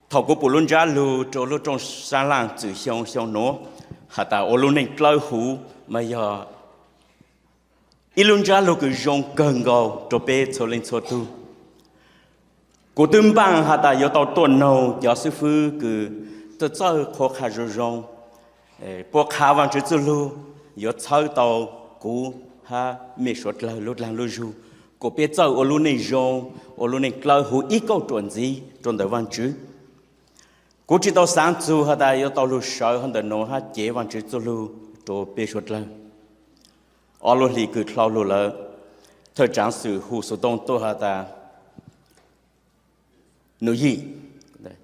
Thaum kuv pum lub ntsab lug rua lub rooj sab laaj txwm xyoo xyoo nuav has tas ua lub neej dlawb huv mas yog ib lub ntsab lug kws zoo kawg nkaus rua peb txhua leej txhua tug. Kuv twb npaaj has tas yuav tau tuaj noog cov xwb fwb kws txawj txawj qhuab qha zoo zoo, puab qha Vaajtswv txuj lug yuav txhawb tau kuv hab mej suav dlawg lub dlaag lub zug, kuas peb txawj ua lub neej zoo, ua lub neej dlawb huv ib kauj ruam ntxiv rua ntawm Vaajtswv. Kuv tsi tau xaav txug has tas yuav tau lug sawv hov ntawm nuav hab cev Vaajtswv txuj lug rua peb suav dlawg. Ob lub hlis kws dlhau lug lawm, thawj tsaav xwm hu xuv tooj tuaj has tas, Nus Yim,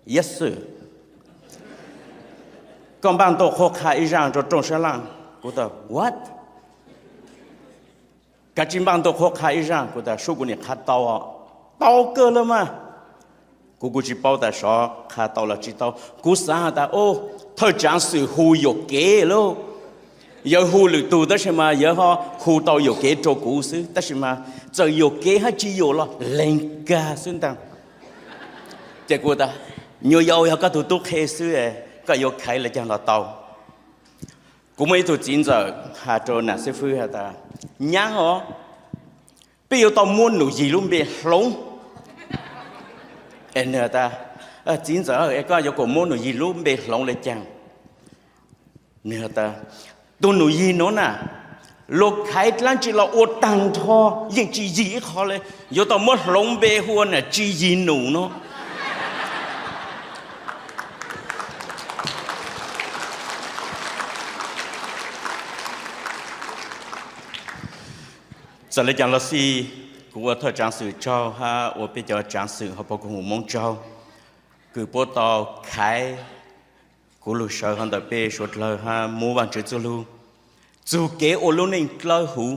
yes sir, koj npaaj ntuj qhuab qha ib zaaj rua rooj sab laaj. Kuv tas, what? Koj tsi npaaj ntuj qhuab qha ib zaaj? Kuv tas, sub kuv nim qha tau. Tau kawg lawm mas. Kuv kuj tsi paub tas sov qha tau los tsi tau. Kuv xaav has tas, o, thawj tsaav xwm hu yuam kev lauj. Yawg hu lwm tug tab sis mas yawg ho hu tau yuam kev rua kuv xwb, tab sis mas txawm yuam kev hab tsi yuam los lees kag xwb ntaag. Ces kuv tas, nyuam yaus yog koj tug tub qhe xwb, koj yuav khaiv le caag los tau. Kuv muaj ib tug txiv ntxawm has rua nam xib fwb has tas, nyaab os, peb yuav tau muab Nus Yim lub npe hloov. Es nwg tas, txiv ntxawm, es koj yuav kom muab Nus Yim lub npe hloov le caag? Nwg tas, tug Nus Yim nuav na, luag khaiv dlaab tsi los ua taag nrho yeej tsi yig ib qho le, yuav tau muab hloov npe hu ua nam Tsi Yig Nus no. Txawm le caag los xij, kuv ua thawj tsaav xwm tsaug hab ua peb cov tsaav xwm hauv pab koom haum Moob tsaug, kws puab tau khaiv kuv lug sawv hov ntawm peb suav dlawg hab muab Vaajtswv txuj lug txug kev ua lub neej dlawb huv.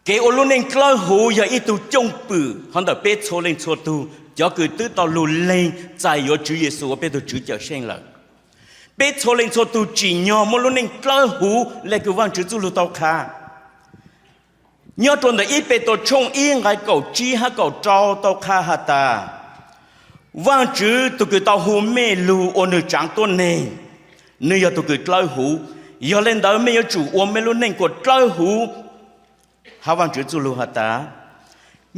Kev ua lub neej dlawb huv yog ib tug coj pwm hov ntawm peb txhua leej txhua tug, cov kws twb tau lug lees txais yuav Tswv Yexus ua peb tug Tswv Cawm Seej lawm. Peb txhua leej txhua tug tsim nyog muaj lub neej dlawb huv le kws Vaajtswv txuj lug tau qha. Nyob rua ntawm ib Petus tshooj ib nqai kaum tsib hab kaum rau tau qha has tas, Vaajtswv tug kws tau hu mej lug ua nwg tsaav tuab neeg, nwg yog tug kws dlawb huv. Yog le ntawd mej yuav tsum ua mej lub neej kuas dlawb huv. Hab Vaajtswv txuj lug has tas,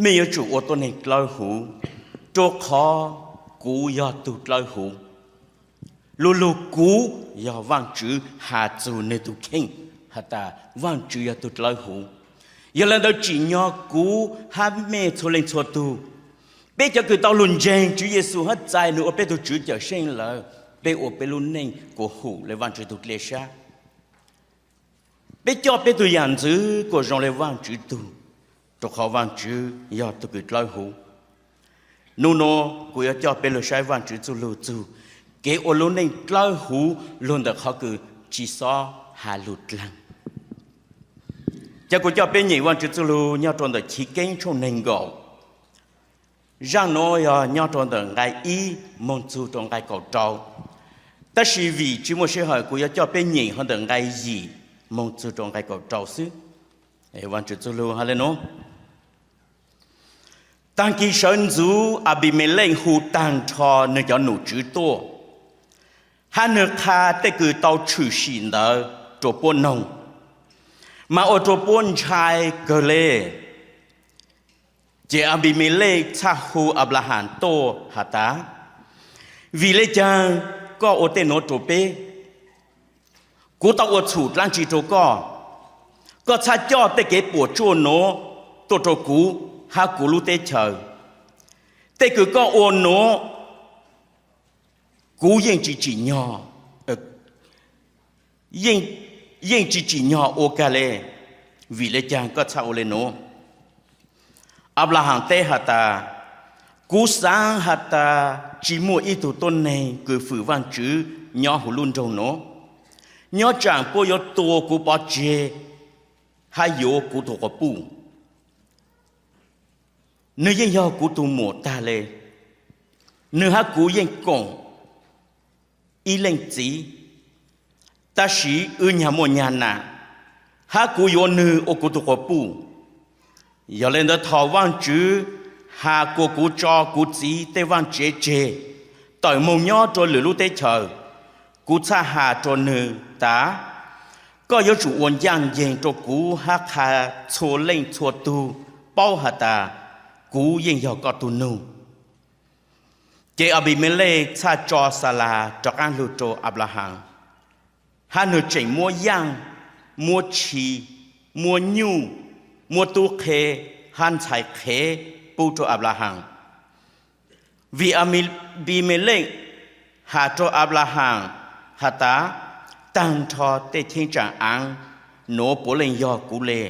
mej yuav tsum ua tuab neeg dlawb huv, rua qhov kuv yog tug dlawb huv. Lu lug kuv yog Vaajtswv has txug nwg tug kheej has tas Vaajtswv yog tug dlawb huv. Yog le ntawd tsim nyog kuv hab mej txhua leej txhua tug, peb cov kws tau lug ntseeg Tswv Yexus hab txais nwg ua peb tug Tswv Cawm Seej lawm, peb ua peb lub neej kuas hum le Vaajtswv tug dlej sab. Peb coj peb tug yam ntxwv kuas zoo le Vaajtswv tug, rua qhov Vaajtswv yog tug kws dlawb huv. Nub nuav kuv yuav coj peb lug saib Vaajtswv txuj lug txug kev ua lub neej dlawb huv lug ntawm qhov kws tsi xob has lug dlaag. Ca kuv coj peb nyem Vaajtswv txuj lug nyob rua ntawm Chiv Keeb tshooj neeg nkaum. Zaaj nuav yog nyob rua ntawm nqai ib moog txug rua nqai kaum rau, tab sis vim tsi muaj sij hawm kuv yuav coj peb nyem hov ntawm nqai yim moog txug rua nqai kaum rau xwb. Vaajtswv txuj lug has le nuav: Taag kis sawv ntxuv Anpimelej hu taag nrho nwg cov num tswv tuaj, hab nwg qha tej kws tau tshwm sim ntawd rua puab noog, mas ua rua puab ntshai kawg le. Ces Anpimelej txhaj hu Anplaham tuaj has tas, Vim le caag koj ua tej nuav rua peb? Kuv tau ua txhum dlaab tsi rua koj? Koj txhaj coj tej kev puam tsuaj nuav tuaj rua kuv hab kuv lub teb chaws. Tej kws koj ua nuav kuv yeej tsi tsim nyog, yeej tsi tsim nyog ua kag le. Vim le caag koj txhaj ua le nuav? Anplaham teb has tas, Kuv xaav has tas tsi muaj ib tug tuab neeg kws fwm Vaajtswv nyob huv lub nroog nuav. Nyob tsaam puab yuav tua kuv pov tseg hab yuav kuv tug quas puj. Nwg yeej yog kuv tug muam tag le. Nwg hab kuv yeej koom ib leej txiv, tab sis wb nyag muaj nyag nam, hab kuv yuav nwg ua kuv tug quas puj. Yog le ntawd thaum Vaajtswv has kuas kuv tso kuv txiv tej vaaj tsev tseg, tawm moog nyob rua lwm lub teb chaws. Kuv txhaj has rua nwg tas, koj yuav tsum ua ncaaj nceeg rua kuv hab qha txhua leej txhua tug paub has tas kuv yeej yog koj tug nug. Ces Anpimelej txhaj tso Xalas rov qaab lug rua Anplahas, hab nwg tseem muab yaaj, muab tshis, muab nyuj, muab tub qhe hab ntxhais qhev pub rua Anplahas. Vim Anpimelej has rua Anplahas has tas, taag nrho tej cheeb tsam aav nuav puav leej yog kuv le.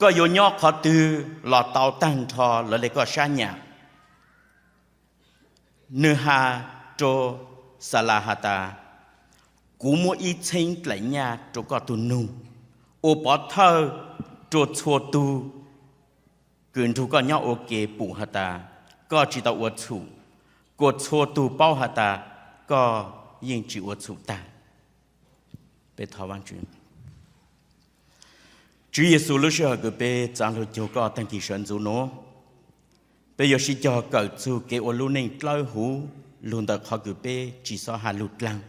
Koj yuav nyob qhov twg los tau taag nrho lawv le koj sab nyam. Nwg has rua Xalas has tas, kuv muab ib txheeb dlaim nyaj rua koj tug nug, ua pov thawj rua txhua tug kws nrug koj nyob ua ke pum has tas koj tsi tau ua txhum, kuas txhua tug paub has tas koj yeej tsi ua txhum tag. Tswv Yexus, lub sij hawm kws peb txav lug cuag koj taag kis sawv ntxuv nuav, peb yuav sib cog kawm txug kev ua lub neej dlawb huv lug ntawm qhov kws peb tsi xob has lug dlaag.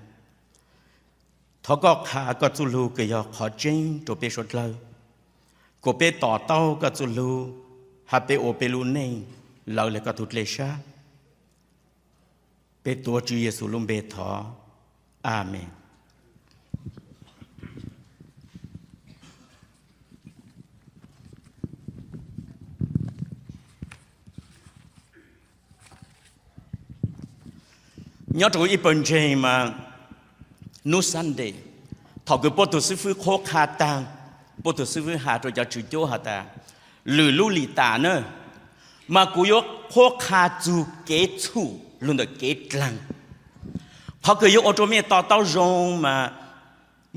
Thov koj qha koj txuj lug kws yog qhov tseeb rua peb suav dlawg, kuas peb to taub koj txuj lug, hab peb ua peb lub neej lawv le koj tug dlej sab. Peb tuav Tswv Yexus lub npe thov, Amees. Nyob rua ib pawg ntseeg mas, nub Sunday, thaum kws puab tug xib fwb qhuab qha taag, puab tug xib fwb has rua cov tswv cuab has tas, lwm lub lis tas na, mas kuv yuav qhuab qha txug kev txhum lug ntawm kev dlaag. Qhov kws yuav ua rua mej to taub zoo mas,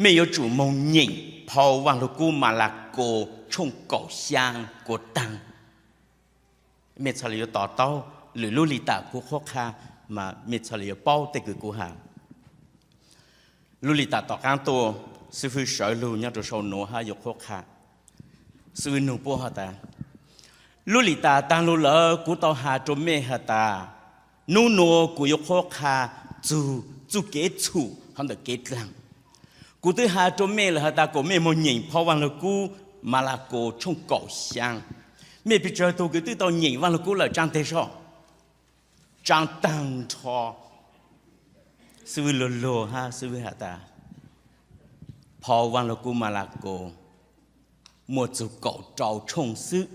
mej yuav tsum moog nyeem phau Vaaj Lug Kub Malakos tshooj kaum xyaa kuas taag. Mej txhaj le yuav to taub lwm lub lis tas kuv qhuab qha, mas mej txhaj le yuav paub tej kws kuv has. Lub lis tas tom qaab tuaj, xib fwb sawv lug nyob rua sau nuav hab yuav qhuab qha. Xib fwb nug puab has tas, lub lis tas taag lug lawm kuv tau has rua mej has tas, nub nuav kuv yuav qhuab qha txug txuj kev txhum hov ntawm kev dlaag. Kuv twb has rua mej lawm has tas kuas mej moog nyeem phau Vaaj Lug Kub Malakos tshooj kaum xyaa. Mej pes tsawg tug kws twb tau nyeem Vaaj Lug Kub lawm tsaa teg soj? Tsaa taag nrho. Xib fwb luag luag hab xib fwb has tas, phau Vaaj Lug Kub Malakos muaj txug kaum rau tshooj xwb,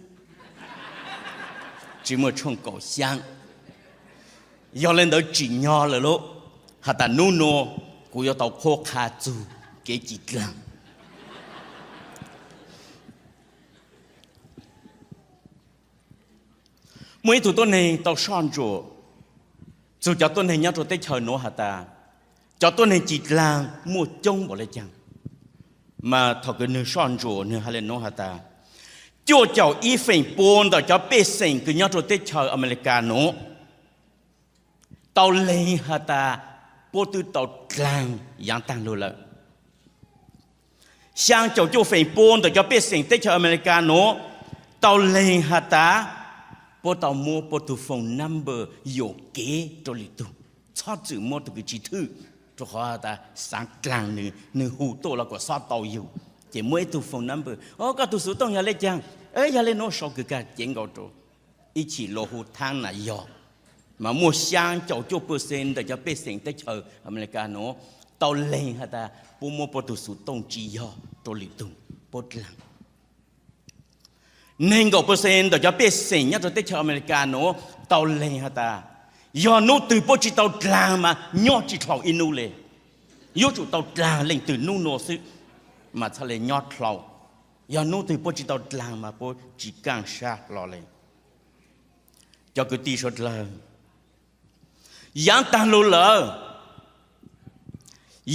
tsi muaj tshooj kaum xyaa. Yog le ntawd tsim nyog lawm lauj, has tas nub nuav kuv yuav tau qhuab qha txug kev ci dlaag. Muaj ib tug tuab neeg tau soj ntsuam txug cov tuab neeg nyob rua teb chaws nuav has tas, cov tuab neeg ci dlaag muaj coob npaum le caag. Mas thaum kws nwg soj ntsuam nwg has le nuav has tas, cuaj caum ib feem pua ntawm cov pej xeem kws nyob rua teb chaws Amelikas nuav tau leeg has tas puab twb tau dlaag yaav taag lug lawm. Xyaa caum cuaj feem pua ntawm cov pej xeem teb chaws Amelikas nuav tau leeg has tas puab tau muab puab tug phone number yuam kev rua lwm tug. Txhob txwm muab tug kws tsi thwj, rua qhov has tas xaav dlaag nwg, nwg hu tuaj los kuas xob tau yug. Ces muab ib tug phone number, o koj tug xuv tooj yog le caag, yog le nuav sau kws kag cev nkaus rua, ib chim luas hu thaab na yog. Mas muaj xyaa caum cuaj percent ntawm cov pej xeem teb chaws Amelikas nuav tau leeg has tas puab muab puab tug xuv tooj tsi yog rua lwm tug, puab dlaag. Neeg nkaum percent ntawm cov pej xeem nyob rua teb chaws Amelikas nuav tau leeg has tas yog nub twg puab tsi tau dlaag mas nyob tsi dlhau ib nub le. Yuav tsum tau dlaag leej twg nub nuav xwb mas txhaj le nyob dlhau. Yog nub twg puab tsi tau dlaag mas puab tsi kaaj sab hlo le. Cov kwv tij suav dlawg, yaav taag lug lawm,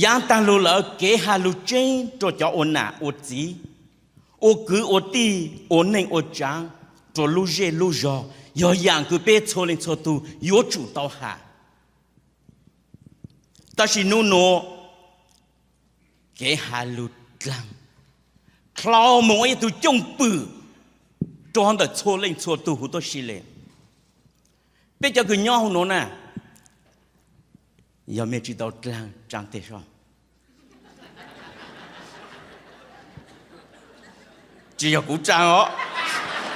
yaav taag lug lawm kev has lug tseeb rua cov ua nam ua txiv, ua kwv ua tij, ua neej ua tsaav, rua lub zej lub zog, yog yaam kws peb txhua leej txhua tug yuav tsum tau has. Tab sis nub nuav kev has lug dlaag dlhau moog ua ib tug cooj pwm rua ntawm txhua leej txhua tug huv tuab si le. Peb cov kws nyob hauv nuav na, yog mej tsi tau dlaag tsaa teg soj. Tsi yog kuv tsaa os,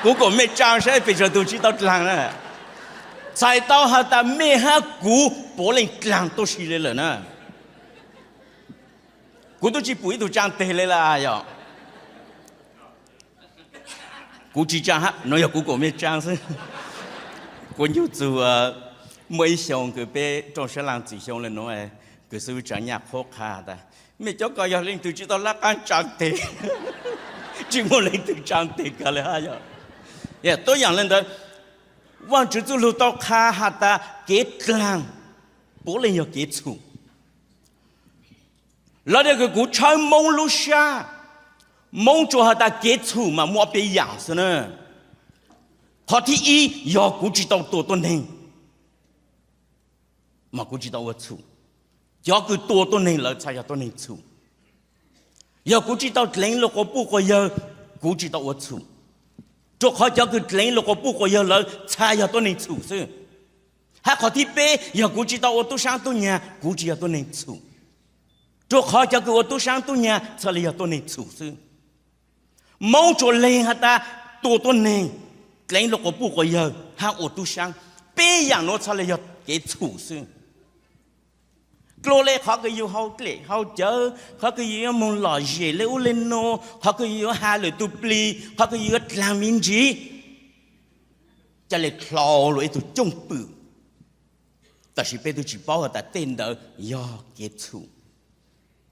kuv kom mej tsaa saib pes tsawg tug tsi tau dlaag na. Txhais tau has tas mej hab kuv puav leej dlaag tuab si le lawm na. Kuv tub tsi pum ib tug tsaa teg le lawm yog. Kuv tsi tsaa hab, nuav yog kuv kom mej tsaa xwb. Kuv nyuj txug muaj ib xyoo kws peb rooj sab laaj txim xyoo le nuav, kws xib hwb Tsaav Nyaj qhuab qha tas, mej cov ko yog leej twg tsi tau lab qaab tsaa teg, tsi muaj leej twg tsaa teg kag le hab yog. Tuab yaam le ntawd, Vaajtswv txuj lug tau qha has tas kev dlaag puav leej yog kev txhum. Los yog kws kuv tshawb Moob lub sab, Moob tsuas has tas kev txhum mas muaj ob peb yaam xwb na. Qhov thib ib yog kuv tsi tau tua tuab neeg, mas kuv tsi tau ua txhum. Cov kws tua tuab neeg lawv txhad yog tuab neeg txhum. Yog kuv tsi tau dleev luag quas puj quas yawg, kuv tsi tau ua txhum. Rua qhov cov kws dleev luag quas puj quas yawg lawv txhad yog tuab neeg txhum xwb. Hab qhov thib peb yog kuv tsi tau ua tub saab tub nyag, kuv tsi yog tuab neeg txhum. Rua qhov cov kws ua tub saab tub nyag txhad le yog tuab neeg txhum xwb. Moob tsuas leeg has tas tua tuab neeg, dleev luag quas puj quas yawg hab ua tub saab, peb yaam nuav txhad le yog kev txhum xwb. Dlua le qhov kws yug hau dlem hau cawv, qhov kws yug yuav moog lom zem le ub le nuav, qhov kws yug yuav has lwm tug plig, qhov kws yug yuav dlaag me ntsis, ca le dlhau luag ib tug cooj pwm. Tab sis peb tub tsi paub has tas tej ntawd yog kev txhum.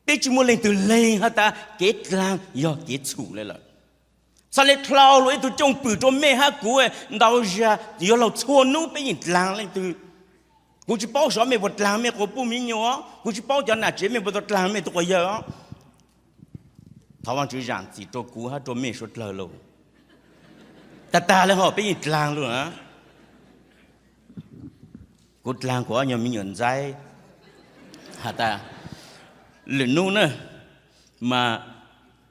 Peb tsi muaj leej twg leeg has tas kev dlaag yog kev txhum le lawm. Txhad le dlhau luag ib tug cooj pwm rua mej hab kuv, ntau zag yuav luag txhua nub peb yeej dlaag leej twg. Kuv tsi paub xyov mej puas dlaag mej quas puj me nyuam, kuv tsi paub cov nam tsev mej puas tau dlaag mej tug quas yawg os. Thov Vaajtswv zaam txim rua kuv hab rua mej suav dlawg lauj. Tag tag le hov peb yeej dlaag lauj. Kuv dlaag kuv ob nyuag me nyuam ntxaib has tas, lwm nub na, mas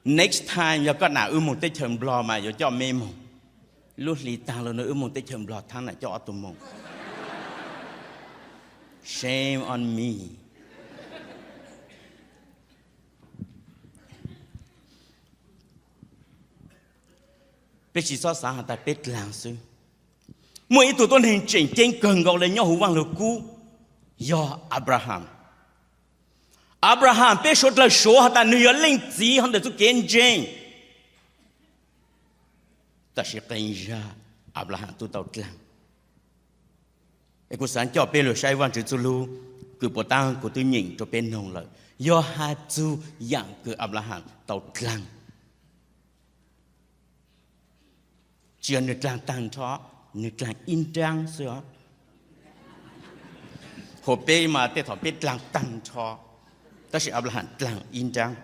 next time yog koj nam wb moog teb chaws Nplog mas yuav coj mej moog. Lub hli taag lug no wb moog teb chaws Nplog thaab nam coj ob tug moog. Shame on me. Peb tsi xob xaav has tas peb dlaag xwb. Muaj ib tug tuab neeg tseem ceeb kawg nkaus le nyob huv Vaaj Lug Kub, yog Abraham. Abraham peb suav dlawg suav has tas nwg yog leej txiv hov ntawm txuj kev ntseeg. Tab sis qee zag Abraham tub tau dlaag. Es kuv xaav coj peb lug saib Vaajtswv txuj lug kws puas taab kuv twb nyeem rua peb noog lawm, yog has txug yaam kws Abraham tau dlaag. Tsi yog nwg dlaag taag nrho, nwg dlaag ib nraab xwb os. Hos peb mas tej thaum peb dlaag taag nrho, tab sis Abraham dlaag ib nraab.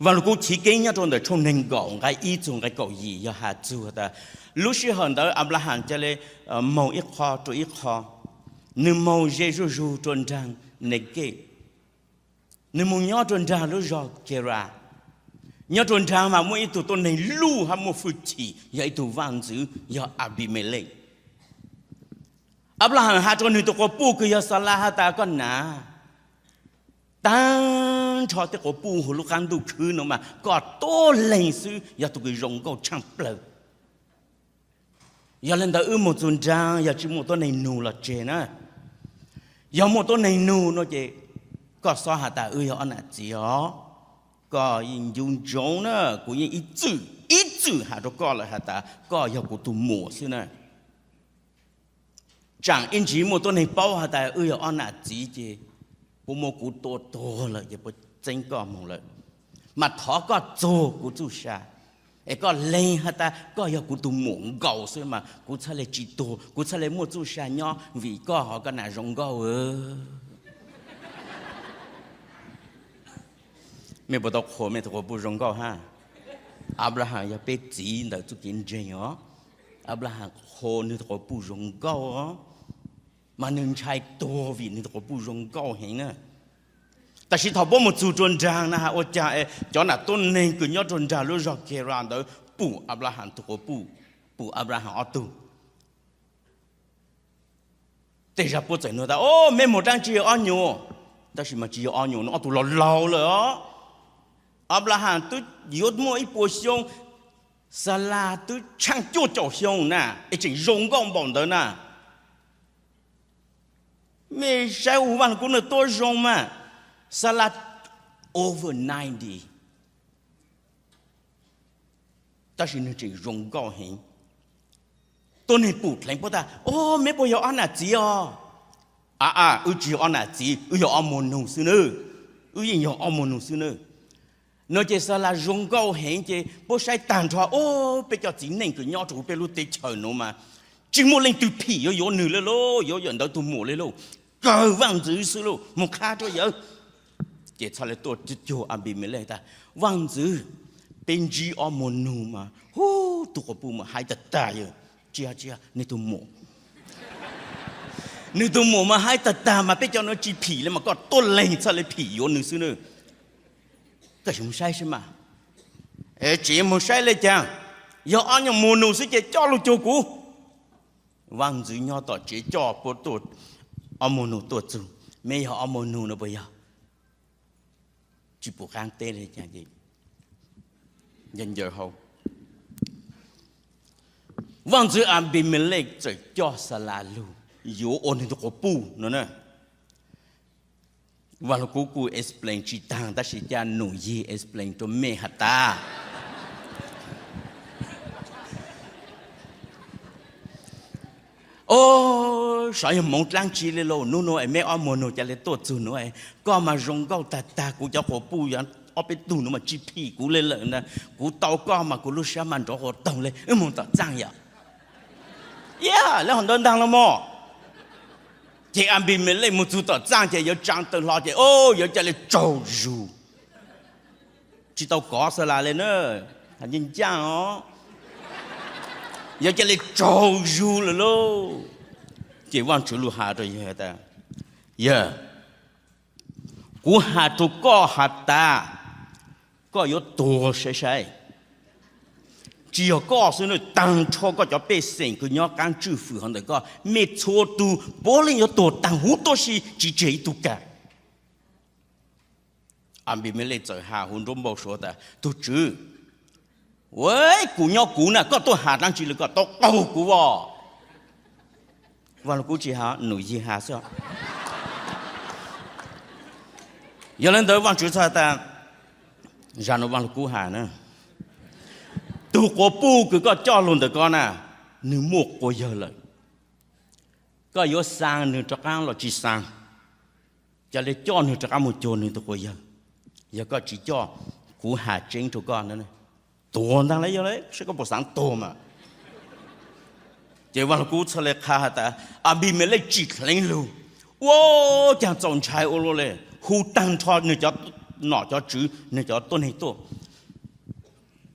Vaaj Lug Kub chiv keeb nyob rua ntawm tshooj neeg nkaum nqai ib txug nqai kaum yim yog has txug tas, lub sij hawm ntawd Abraham ca le moog ib qho rua ib qho. Nwg moog ze zuj zug rua nraag Nekeb. Nwg moog nyob rua nraag lub zog Keras. Nyob rua nraag mas muaj ib tug tuab neeg luj hab muaj fwj chim yog ib tug vaaj ntxwv yog Abimelej. Abraham has rua nwg tug quas puj kws yog Xalas has tas, koj nam, taag nrho tej quas puj huv lub qaab ntuj khwb nuav mas koj tuab leeg xwb yog tug kws zoo nkauj tshaaj plawg. Yog le ntawd wb moog txug nraag yog tsi muaj tuab neeg nug los tseg na. Yog muaj tuab neeg nug no ces koj xob has tas wb yog ob nam txiv os. Koj yeej ncu ntsoov na, kuv yeej ib txwm ib txwm has rua koj lawm has tas koj yog kuv tug muam xwb na. Tsaam ib ntsis muaj tuab neeg paub has tas wb yog ob nam txiv ces puab muab kuv tua tuag lawm ces puab txeeb koj moog lawm. Mas thov koj txuag kuv txuj sa, es koj leeg has tas koj yog kuv tug muam nkaus xwb mas kuv txhaj le tsi tuag, kuv txhaj le muaj txuj sa nyob vim koj hov koj nam zoo nkauj. Mej puas tau qhuas mej tug quas puj zoo nkauj hab? Abraham yog peb txiv ntawm txuj kev ntseeg os. Abraham qhuas nwg tug quas puj zoo nkauj os, mas nwg ntshai tuag vim nwg tug quas puj zoo nkauj heev na. Tab sis thaum puab moog txug rua nraag na has ua caag es cov nam tuab neeg kws nyob rua nraag lub zog Keras ntawd pum Abraham tug quas puj, pum Abraham ob tug. Tej zag puab txawm nug tas, o, meb muaj dlaab tsi ob nyuas? Tab sis mas tsis yog ob nyuas no, ob tug laug laug lawm os. Anplahas twb yuav muaj ib puas xyoo, Xalas twb tsheej cuaj caum xyoo na, es tseem zoo nkauj npaum ntawd na. Mej saib ua Vaaj Lug Kub no tuab zoo mas, Xalas over ninety, tab sis nwg tseem zoo nkauj heev. Tuab neeg pum dleev puab tas, o, meb puas yog ob nam txiv os? A, a, wb tsis yog ob nam txiv, wb yog ob muag nug xwb nawb. Wb yeej yog ob muag nug xwb nawb. No ces Xalas zoo nkauj heev ces puab saib tag nrho, o, peb cov txiv neej kws nyob rua peb lub teb chaws nuav mas tsis muaj leej twg phim yuav yuav nwg le lauj, yuav yawm ntawd tug muam le lauj, kawg Vaajntxwv xwb lauj, moog qha rua yawg. Ces txhad le tuaj cuag Anpimelej tas, Vaajntxwv, peb ntsib ob muag nug mas, hu, tug quas puj mas haib tag tag yawg, tsia tsia nwg tug muam, nwg tug muam mas haib tag tag mas peb cov nuav tsis phim le mas koj tuaj leeg txhad le phim yuav nwg xwb nawb. Koj sim moog saib seb mas. Es tseem moog saib le caag, yog ob nyuag muag nug xwb ces coj lug cuag kuv. Vaajntxwv nyob tom tsev coj puab tuaj, ob muag nug tuaj txug, meb yog ob muag nug no puas yog? Tsis pum qaab teb le caag ces ncaws ncaws hauv. Vaajntxwv Anpimelej txawm coj Xalas lug yuav ua nwg tug quas puj no na. Vaaj Lug Kub kuj explain tsis taag tab sis ca num yig explain rua mej has tas, o, sav yog moov dlaab tsi le lauj, nub nuav es meb ob muag nug ca le tuaj txug nuav, koj mas zoo nkauj tag tag, kuv cov quas puj yog ob peb tug nuav mas tsis phim kuv le lawm na, kuv tau koj mas kuv lub sab mas nrov huav taug le, wb moog tom txaaj yom. Yog le hov ntawd ntaag los mog. Ces Anpimelej moog txug tom txaaj ces yuav tsaav taw hlo ces, o, yuav ca le tsaug zug. Tsis tau kov Xalas le na, has ncaaj ncaaj os, yuav ca le tsaug zug lawm lauj. Ces Vaajtswv lug has rua yawg tas, yawg, kuv has rua koj has tas, koj yuav tuag saib saib. Tsis yog koj xwb na, taag nrho koj cov pej xeem kws nyob qaab tswj fwm hov ntawm koj, mej txhua tug puav leej yuav tuag taag huv tuab si tsis tseg ib tug kag. Anpimelej txawm has huv nruab npau suav tas, tug Tswv, kuv nyob kuv na, koj tuaj has dlaab tsi le, koj tau qaug kuv os. Vaaj Lug Kub tsis has, num yig has xwb. Yog le ntawd Vaajtswv txhad tas, zag nuav Vaaj Lug Kub has na, tug quas puj kws koj coj lug ntawm koj na, nwg muaj quas yawg lawm. Koj yuav xaa nwg rov qaab los tsis xaa, ca le coj nwg rov qaab moog cuag nwg tug quas yawg. Yog koj tsis coj, kuv has tseeb rua koj, tuag ntaag le yog le, saib koj puas xaav tuag mas. Ces Vaaj Lug Kub txhad le qha has tas, Anpimelej tsim dleev lug, ua caag txaus ntshai ua luaj le, hu taag nrho nwg cov nom cov tswv, nwg cov tuab neeg tuaj,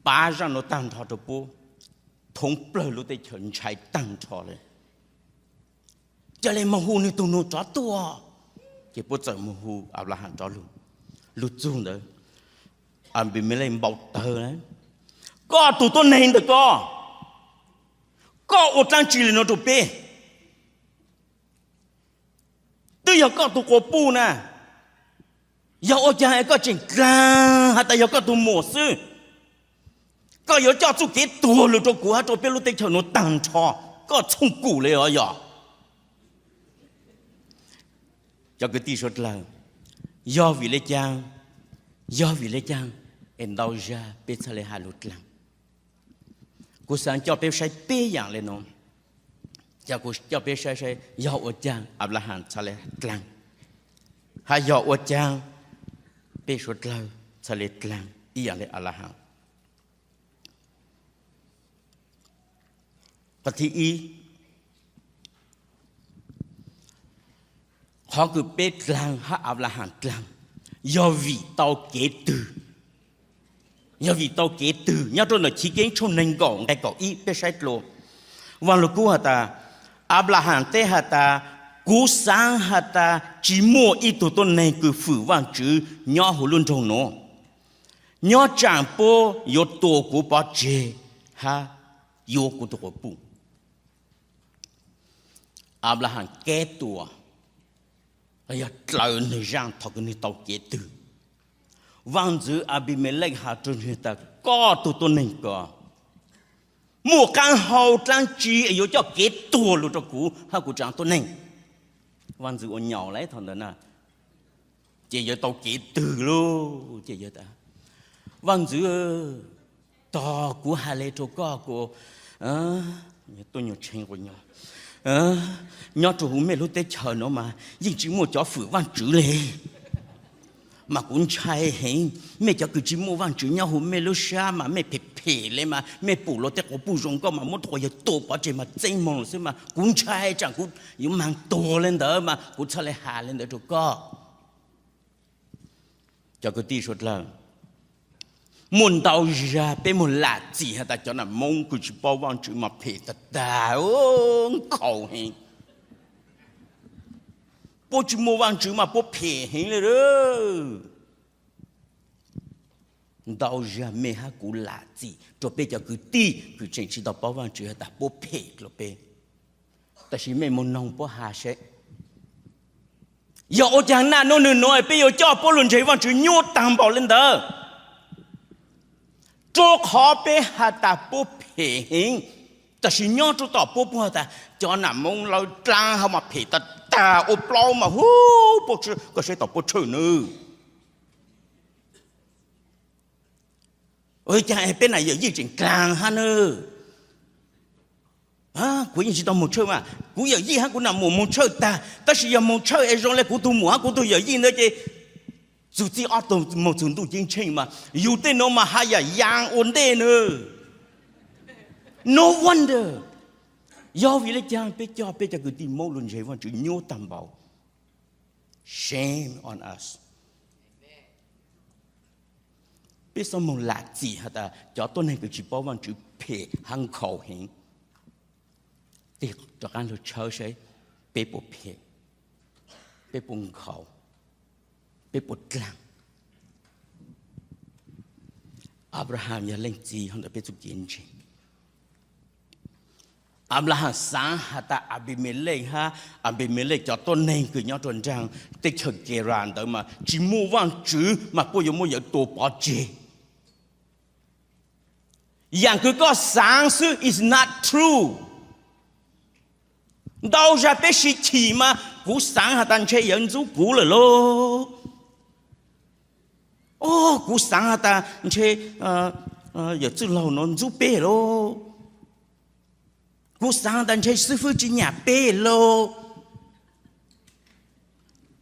pav zaj nuav taag nrho rua puab, thoob plawg lub teb chaws ntshai taag nrho le. Ca le moog hu nwg tug nuav rov tuaj. Ces puab txawm moog hu Anplahas rov lug. Lug txug ntawd, Anpimelej npau tawg, koj tug tuab neeg ntawm koj, koj ua dlaab tsi le nuav rua peb? Twb yog koj tug quas puj na, yog ua caag es koj tseem dlaag has tas yog koj tug muam xwb? Koj yuav coj txuj kev tuag lug rua kuv hab rua peb lub teb chaws nuav taag nrho, koj txhooj kum le os yog. Cov kwv tij suav dlawg, yog vim le caag, yog vim le caag es ntau zag peb txhad le has lug dlaag? Kuv xaav coj peb saib peb yaam le nuav. Cov kuv coj peb saib saib yog ua caag Anplahas txhad le dlaag, hab yog ua caag peb suav dlawg txhad le dlaag ib yaam le Anplahas. Qhov thib ib, qhov kws peb dlaag hab Anplahas dlaag, yog vim tau kev twg? Yog vim tau kev twg? Nyob rua ntawm Chiv Keeb tshooj neeg nkaum nqe kaum ib peb saib dlua. Vaaj Lug Kub has tas, Anplahas teb has tas, kuv xaav has tas tsis muaj ib tug tuab neeg kws fwm Vaajtswv nyob huv lub nroog nuav. Nyob tsaam puab yuav tua kuv pov tseg hab yuav kuv tug quas puj. Anplahas keb tua, yog dlaws nwg zaaj thaus kws nwg tau kev twg. Vaaj ntxwv Anpimelej has rua nwg tas, koj tug tuab neeg ko muaj qaab hau dlaab tsi es yuav coj kev tuag lug rua kuv hab kuv tsev tuab neeg? Vaaj ntxwv ua nyaum le thaus ntawd na, ces yawg tau kev twg lauj? Ces yawg tas, vaaj ntxwv, tog kuv has le rua koj, kuv tuab nyuas tshee quas nyuas, nyob rua huv mej lub teb chaws nuav mas yeej tsi muaj cov fwm Vaajtswv le. Mas kuv ntshai heev, mej cov kws tsi muaj Vaajtswv nyob huv mej lub sab mas mej phem phem le mas mej pum luas tej quas puj zoo nkauj mas muab quas yawg tua pov tseg mas txeeb moog xwb mas kuv ntshai tsaam kuv yuav maag tuag le ntawd mas kuv txhaj le has le ntawd rua koj. Cov kwv tij suav dlawg, muaj ntau zag peb muag lam txim has tas cov nam Moob kws tsi paub Vaajtswv mas phem tag tag, nkhaus heev. Puab tsi muaj Vaajtswv mas puab phem heev le. Ntau zag mej hab kuv lam txim rua peb cov kwv tij kws tseem tsi tau paub Vaajtswv has tas puab phem dlua peb. Tab sis mej moog noog puab has seb, yog ua caag naj nub nwg nuav peb yuav coj puab lug ntseeg Vaajtswv nyuaj taag npaum le ntawd? Rua qhov peb has tas puab phem heev, tab sis nyob rua tom puab puab has tas cov nam Moob lawv dlaab hab mas phem tag tag, ua plaub mas hu, koj saib tom puab tshawj nawb. Ua caag peb nam yawm yij tseem dlaag hab nawb? Kuv yeej tsi tau moog tshawj mas kuv yawm yij hab kuv nam muam moog tshawj tag, tab sis yog moog tshawj es zoo le kuv tug muam hab kuv tug yawm yij ntawd ces txug txij ob tug moog txug ntuj ceeb tsheej mas yug tej nuav mas has yam yaa ua ntej nawb. No wonder. Yog vim le caag peb coj peb cov kwv tij Moob lug ntseeg Vaajtswv nyuaj taag npaum? Shame on us. Peb xob moog lam txim has tas cov tuab neeg kws tsi paub Vaajtswv phem hab nkhaus heev. Tig rov qaab lug tshawb saib peb puas phem, peb puas nkhaus, peb puas dlaag. Anplahas yog leej txiv hov ntawm peb txuj kev ntseeg. Anplahas xaav has tas Anpimelej hab Anpimelej cov tuab neeg kws nyob rua nraag teb chaws Keras ntawd mas tsi muaj Vaajtswv mas puab yuav muab yawg tua pov tseg. Yaam kws koj xaav xwb is not true. Ntau zag peb sib chim mas kuv xaav has tas ntshe yawg ntxub kuv lawm lauj. O, kuv xaav has tas ntshe yawm txwj laug nuav ntxub peb lauj. Kuv xaav has tas ntshe xib fwb tsi nyam peb lauj.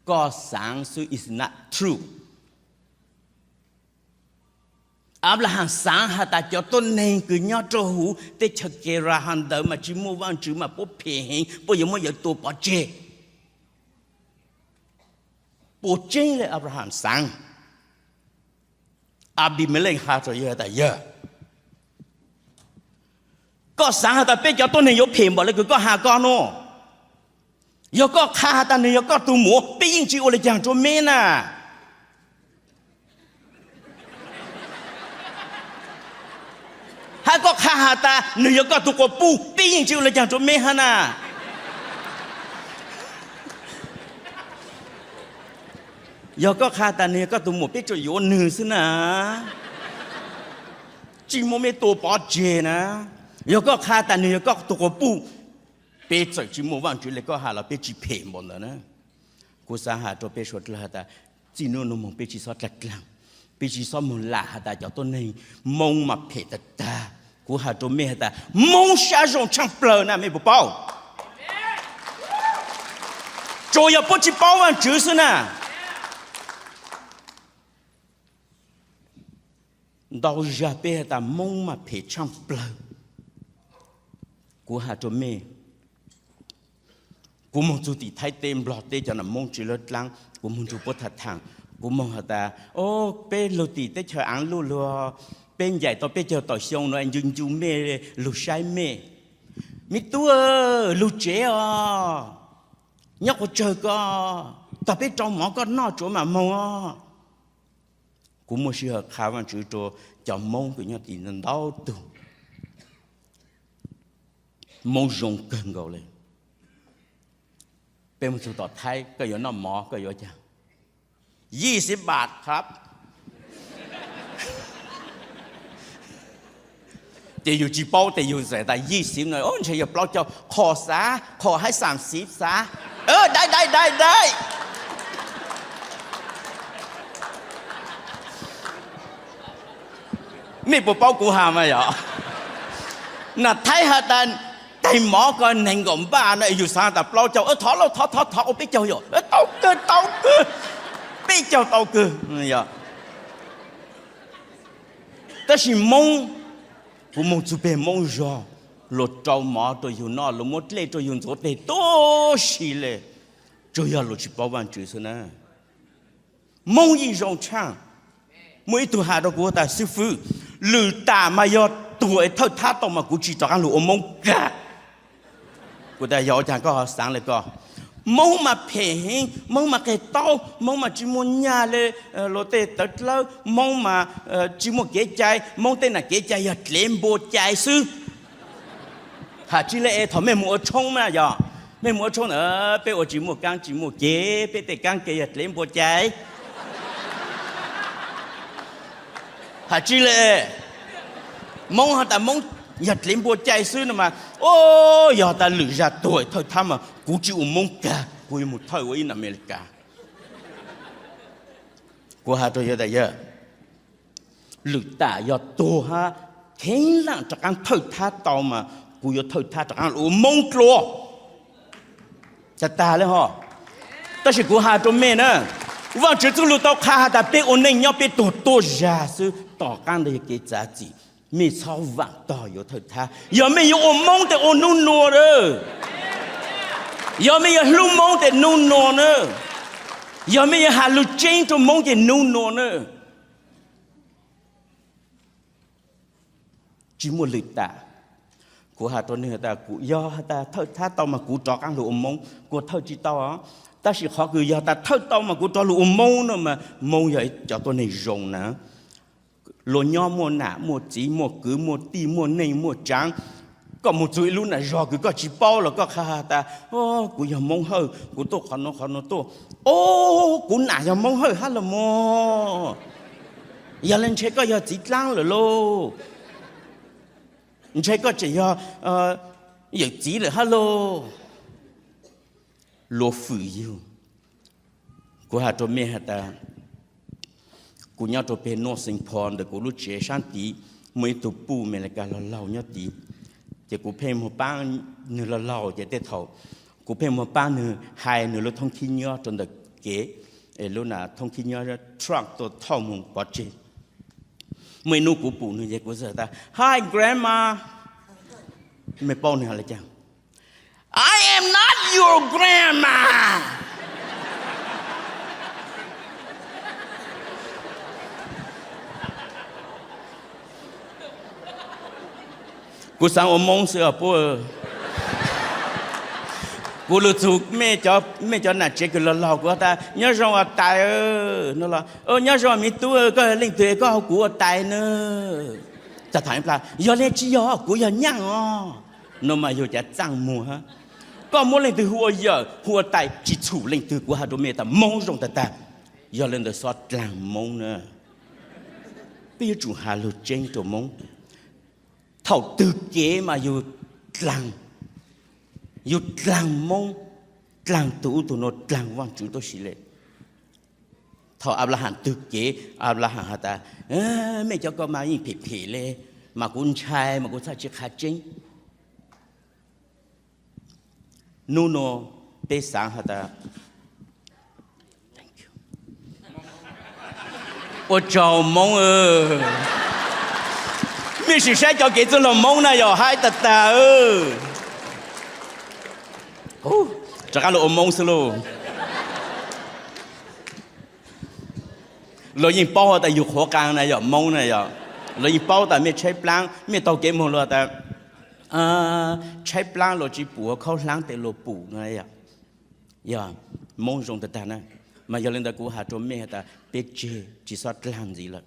Koj xaav xwb is not true. Anplahas xaav has tas cov tuab neeg kws nyob rua huv teb chaws Keras hov ntawd mas tsi muaj Vaajtswv mas puab phem heev, puab yuav muab yawg tua pov tseg. Puas tseeb le Anplahas xaav? Anpimelej has rua yawg tas, yawg, koj xaav has tas peb cov tuab neeg yuav phem npaum le kws koj has koj nuav? Yog koj qha has tas nwg yog koj tug muam, peb yeej tsi ua le caag rua meb na. Hab koj qha has tas nwg yog koj tug quas puj, peb yeej tsi ua le caag rua meb hab na. Yog koj qha tas nwg yog koj tug muam, peb tsuas yuav nwg xwb na, tsi muab meb tua pov tseg na. Yog koj qha tas nwg yog koj tug quas puj, peb txawm tsi muaj Vaajtswv le koj has los peb tsi phem npaum ntawd na. Kuv xaav has rua peb suav dlawg has tas txij nub nua moog peb tsi xob dlaag dlaag, peb tsi xob moog lam has tas cov tuab neeg Moob mas phem tag tag. Kuv has rua mej has tas Moob sab zoo tshaaj plawg na, mej puas paub? Tsuas yog puab tsi paub Vaajtswv xwb na. Ntau zag peb has tas Moob mas phem tshaaj plawg. Kuv has rua mej, kuv moog txug tim Thaib teb Nplog teb cov nam Moob tsi lawv dlaab, kuv moog nrug puab tham thaam, kuv moog has tas, o, peb lug tim teb chaws Aav Luj lug, peb ncaim tau peb caug tawm xyoo nuav ncu ncu mej lug saib mej. Me tub, lug tsev os, nyob quas tsawg ko, tog peb rau mov koj noj tsuav mam moog os. Kuv muaj sij hawm qha Vaajtswv rua cov Moob kws nyob tim ntau tug. Moob zoo kawg nkaus le. Peb mus txug tom Thaib, koj yuav noj mov koj yuav cas? Yis xib npam khab. Ces yus tsis paub tes yus txawm tas yis xib no ntshe yog plaub caug, qhov xav, qhov haib xam xib xav. Dai dai dai dai. Mej puas paub kuv has mas yog? Nas Thaib has tas, tais mov ko nees nkaum npaj no, yus xav tas plaub caug, thov lauj, thov thov thov ua peb caug yom, tau kawg tau kawg, peb caug tau kawg. Tab sis Moob, kuv moog txug peg Moob zog, luag rau mov rau yug noj, luag muab dlej rau yug ntxuav teg tub si le, tsuas yog luag tsis paub Vaajtswv xwb na. Moob yeej zoo tshaaj. Muaj ib tug has rau kuv tas, xib fwb, lwm tam mas yog tuag es thawj thab tau mas kuv tsis rov qaab lug ua Moob kag. Kuv tas yog ua caag koj ho xaav le koj? Moob mas phem heev, Moob mas qeg taub, Moob mas tsis muaj nyaj le luag tej tawv dlawb, Moob mas tsis muaj kev cai, Moob tej nam kev cai yog dlev npua cai xwb. Has tsi le es thaum mej mus ua tshoob na yog, mej mus ua tshoob na, peb ua tsis muaj kaab tsis muaj kev, peb tej kaab kev yog dlev npua cai. Has tsi le, Moob has tas Moob yog dlev npua cai xwb no mas, o, yog tas lwm zag tuag thawj thab mas kuv tsis ua Moob kag, kuv yuav mus thawj ua ib nam Amelikas. Kuv has rau yawg tas yawg, lwm tam yog tuag hab kheev laaj rov qaab thawj thab tau mas kuv yuav thawj thab rov qaab lug ua Moob dlua. Tag tag le ho. Tab sis kuv has rau mej na, Vaajtswv txuj lug tau qha has tas peb ua neej nyob peb tuag tuab zag xwb, tom qaab ntawd yog kev txav txim. Mej txhob vaam tog yuav thawj thab. Yog mej yuav ua Moob tes ua nub nua na. Yog mej yuav hlub Moob tes nub nua na. Yog mej yuav has lug tseeb rau Moob ces nub nua na. Tsis muaj lwm tam. Kuv has rau nwg tas kuv yog has tas thawj thab tau mas kuv rov qaab lug ua Moob, kuv thawj tsis tau. Tab sis qhov kws yog tas thawj tau mas kuv rov lug ua Moob no mas Moob yog cov tuab neeg zoo na. Luag nyob muaj nam muaj txiv muaj kwv muaj tij muaj neej muaj tsaav. Koj mus txug ib lub nam zog kws koj tsis paub los koj qha has tas, kuv yog Moob Hawj, kuv tuaj qhov nuav qhov nuav tuaj. O, kuv nam yog Moob Hawj hab los mog. Yog le ntshe koj yog txiv dlaab lawm lauj. Ntshe koj tseem yog yawm txiv lawm hab lauj. Luag fwm yug. Kuv has rau mej has tas, kuv nyob rau peg North Saint Paul ntawm kuv lub tsev saab tid, muaj ib tug puj Amelikas laug laug nyob tid. Ces kuv pheej moog paab nwg laug laug ces tej thaum kuv pheej moog paab nwg hais nwg lub thoob khib nyob rau ntawm kev, es lub na thoob khib nyob truck tuaj thauj moog pov tseg. Muaj ib nub kuv pum nwg ces kuv txawm tas, Hi, Grandma. Mej paub nwg has le caag? I am not your grandma. Kuv xaav ua Moob xwb os puab. Kuv lug txug mej cov nam tsev kws laug laug, kuv has tas, Nyob zoo os tais. No los, Nyob zoo miv tub, koj yog leej twg koj hu kuv ua tais na? Tag thaum ib plag, Yog le tsi yog, kuv yog Nyaaj os. No mas yug cav txaaj muag hab. Koj muab leej twg hu ua yawm hu ua tais tsi txhum leej twg, kuv has rua mej tas Moob zoo tag tag. Yog le ntawd xob dlaag Moob na. Peb yuav tsum has lug tseeb rua Moob. Thaum twg kev mas yug dlaag, yug dlaag Moob, dlaag tug ub tug nuav, dlaag Vaajtswv tuab si le. Thaum Anplaham twg kev, Anplaham has tas, Mej cov ko mas yeej phem phem le, mas kuv ntshai mas kuv txhaj tsi qha tseeb. Nub nua peb xaav has tas, ua tsaug Moob, mej sim saib cov kev txwj laug Moob na yog haib tag tag. Rov qab lug ua Moob xwb lauj. Luag yeej paub has tas yug qhuav qaa na yog Moob na yog. Luag yeej paub tas mej tshaib plaab, mej taug kev moog luag tas tshaib plaab luag tsi pum, khaub hlaab tes luag pum na yog. Yog Moob zoo tag tag na. Mas yog le ntawd kuv has rua mej has tas peb tseg tsi xob dlaag ntxiv lawm.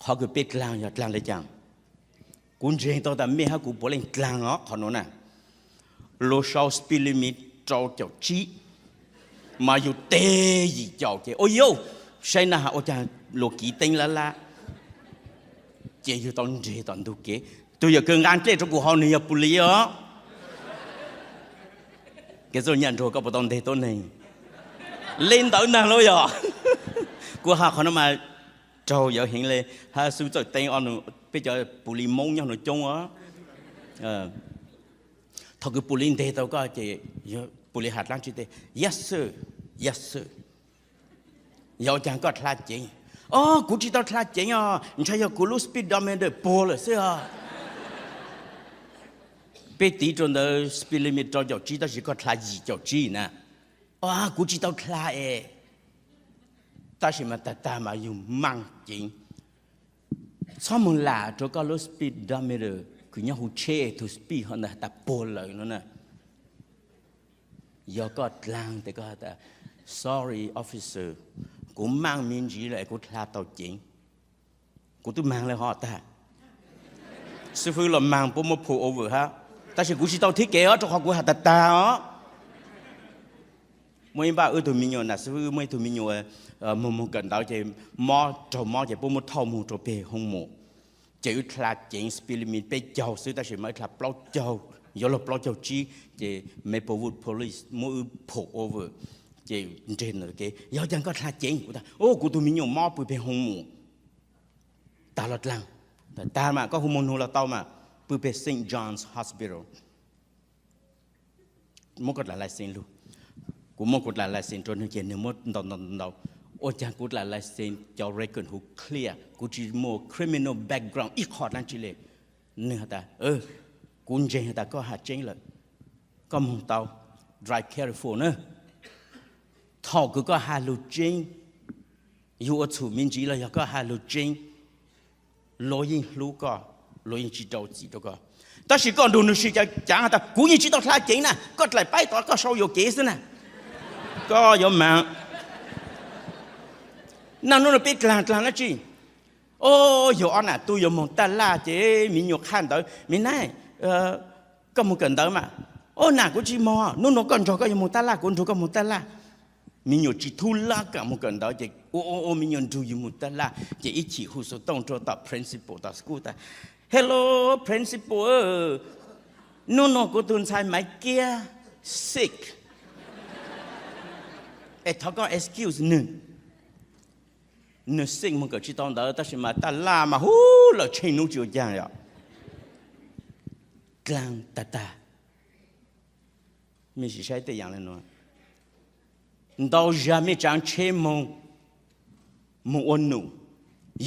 Qhov kws peb dlaag yog dlaag le caag? Kuv ntseeg tau tas mej hab kuv puav leej dlaag os qhov nuav na. Luag sau speed limit rau caum tsib, mas yus teg yim caum ces ua yauj, saib na has ua caag luas kiv teeb lab lab, ces yus tau nreg tom ntug kev. Tug yawm kawg nqaa dlej rua kuv hov nwg yog pus lis os. Kev txuj nyaj nruag koj puas tau nteg tuab neeg le ntawd nag lub yog? Kuv has qhov no mas raug yawv heev le, hab xub txawj teeb ob nus, peb cov pus lis Moob nyob nuav coob os. Thaum kws pus lis nteg tau koj ces pus lis has dlaab tsi teb, yes sir, yes sir. Yog ua caag koj dlha ceev? O, kuv tsi tau dlha ceev os, ntshai yog kuv lub speedometer puag lawm xwb os. Peb tiv rua ntawd speed limit rau caum tsib tab sis koj dlha yim caum tsib na. O, kuv tsi tau dlha es. Tab sis mas tag tag mas yug maaj ceev. Txhob moog lam rua koj lub speedometer kws nyob huv tsheb tug speed ho ntawd has tas puag lawm no na. Yog koj dlaag tes koj has tas, sorry officer, kuv maaj me ntsis lawm es kuv dlha tau ceev. Kuv twb maag le hov tag. Xib fwb los maag puab muab pull over hab, tab sis kuv tsi tau thib kev os rua qhov kuv has tag tag os. Muaj ib npaj wb tug me nyuam, nam xib fwb wb muaj ib tug me nyuam moog moog kawm ntawv ces mob raug mob ces puab muab thauj moog rua peg hoo mum. Ces wb dlha ceev speed limit peb caug xwb tab sis mas wb dlha plaub caug, yuav luag plaub caug tsib ces Maplewood Police muab wb pull over. Ces nreg ntawm kev, yog caag koj dlha ceev? Kuv tas, o, kuv tug me nyuam mob pw peg hoo mum. Tag los dlaag? Tag mas koj hu moog nug los tau mas, pw peg Saint John's Hospital. Muab koj dlaim license lug. Kuv muab kuv dlaim license rua nwg ces nwg muab ntaus ntaus ntaus. Ua caag kuv dlaim license cov record huv clear, kuv tsi muaj criminal background ib qho dlaab tsi le. Nwg has tas, kuv ntseeg has tas koj has tseeb lawm. Koj moog tau, drive careful na. Thaum kws koj has lug tseeb, yug ua txhum me ntsis los yog koj has lug tseeb, luag yeej hlub koj, luag yeej tsi rau txim rua koj. Tab sis koj nrug nwg sib cav caav has tas kuv yeej tsi tau dlha ceev na, koj dlaim paib tod koj sau yuam kev xwb na. Koj yuav maag. Naj nub nua peb dlaag dlaag dlaab tsi? O, yug ob nam tub yuav moog taj laj ces me nyuam qha ntawv, me nab, koj moog kawm ntawv mas? O, nam kuv tsi moog, nub nua koj nrug koj yuav moog taj laj, kuv nrug koj moog taj laj. Me nyuam tsi thub lab kaam moog kawm ntawv ces ua ua ua me nyuam nrug yug moog taj laj ces ib chim hu xov tooj rua tom principal tom school tas, hello principal, nub nua kuv tug ntxhais Maiv Kiab sick, es thov koj excuse nwg. Nwg sick moog kawm tsi tau ntawv tab sis mas taj laj mas hu lawm tsheej nub tsi ua caag yom. Dlaag tag tag. Mej sim saib tej yaam le nuav, ntau zag mej tsaav tsheb moog, moog ua num,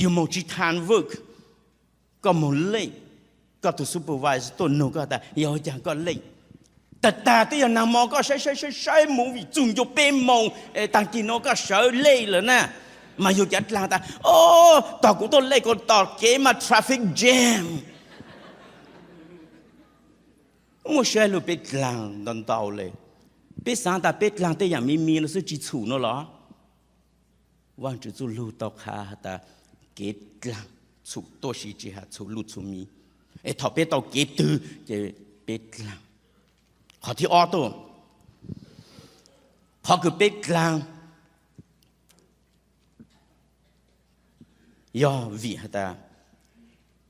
yug moog tsi thaam work, koj moog late, koj tug supervisor tuaj nug koj tas yog ua caag koj late. Tag tag twb yog naag mo koj saib saib saib saib movie txug ncua peb moos, taag kis nua koj sawv late lawm na. Mas yug cav dlaag tas, o, tog kuv tuaj late kuv tom kev mas traffic jam. Muaj saib lug peb dlaag ntau ntau le. Peb xaav tas peb dlaag tej yaam me me los xwb tsi txhum no los? Vaajtswv txuj lug tau qha has tas kev dlaag txhum tuaj si tsi has txhum luj txhum mi. Es thaum peb tau kev twg ces peb dlaag. Qhov thib ob tuaj, qhov kws peb dlaag yog vim has tas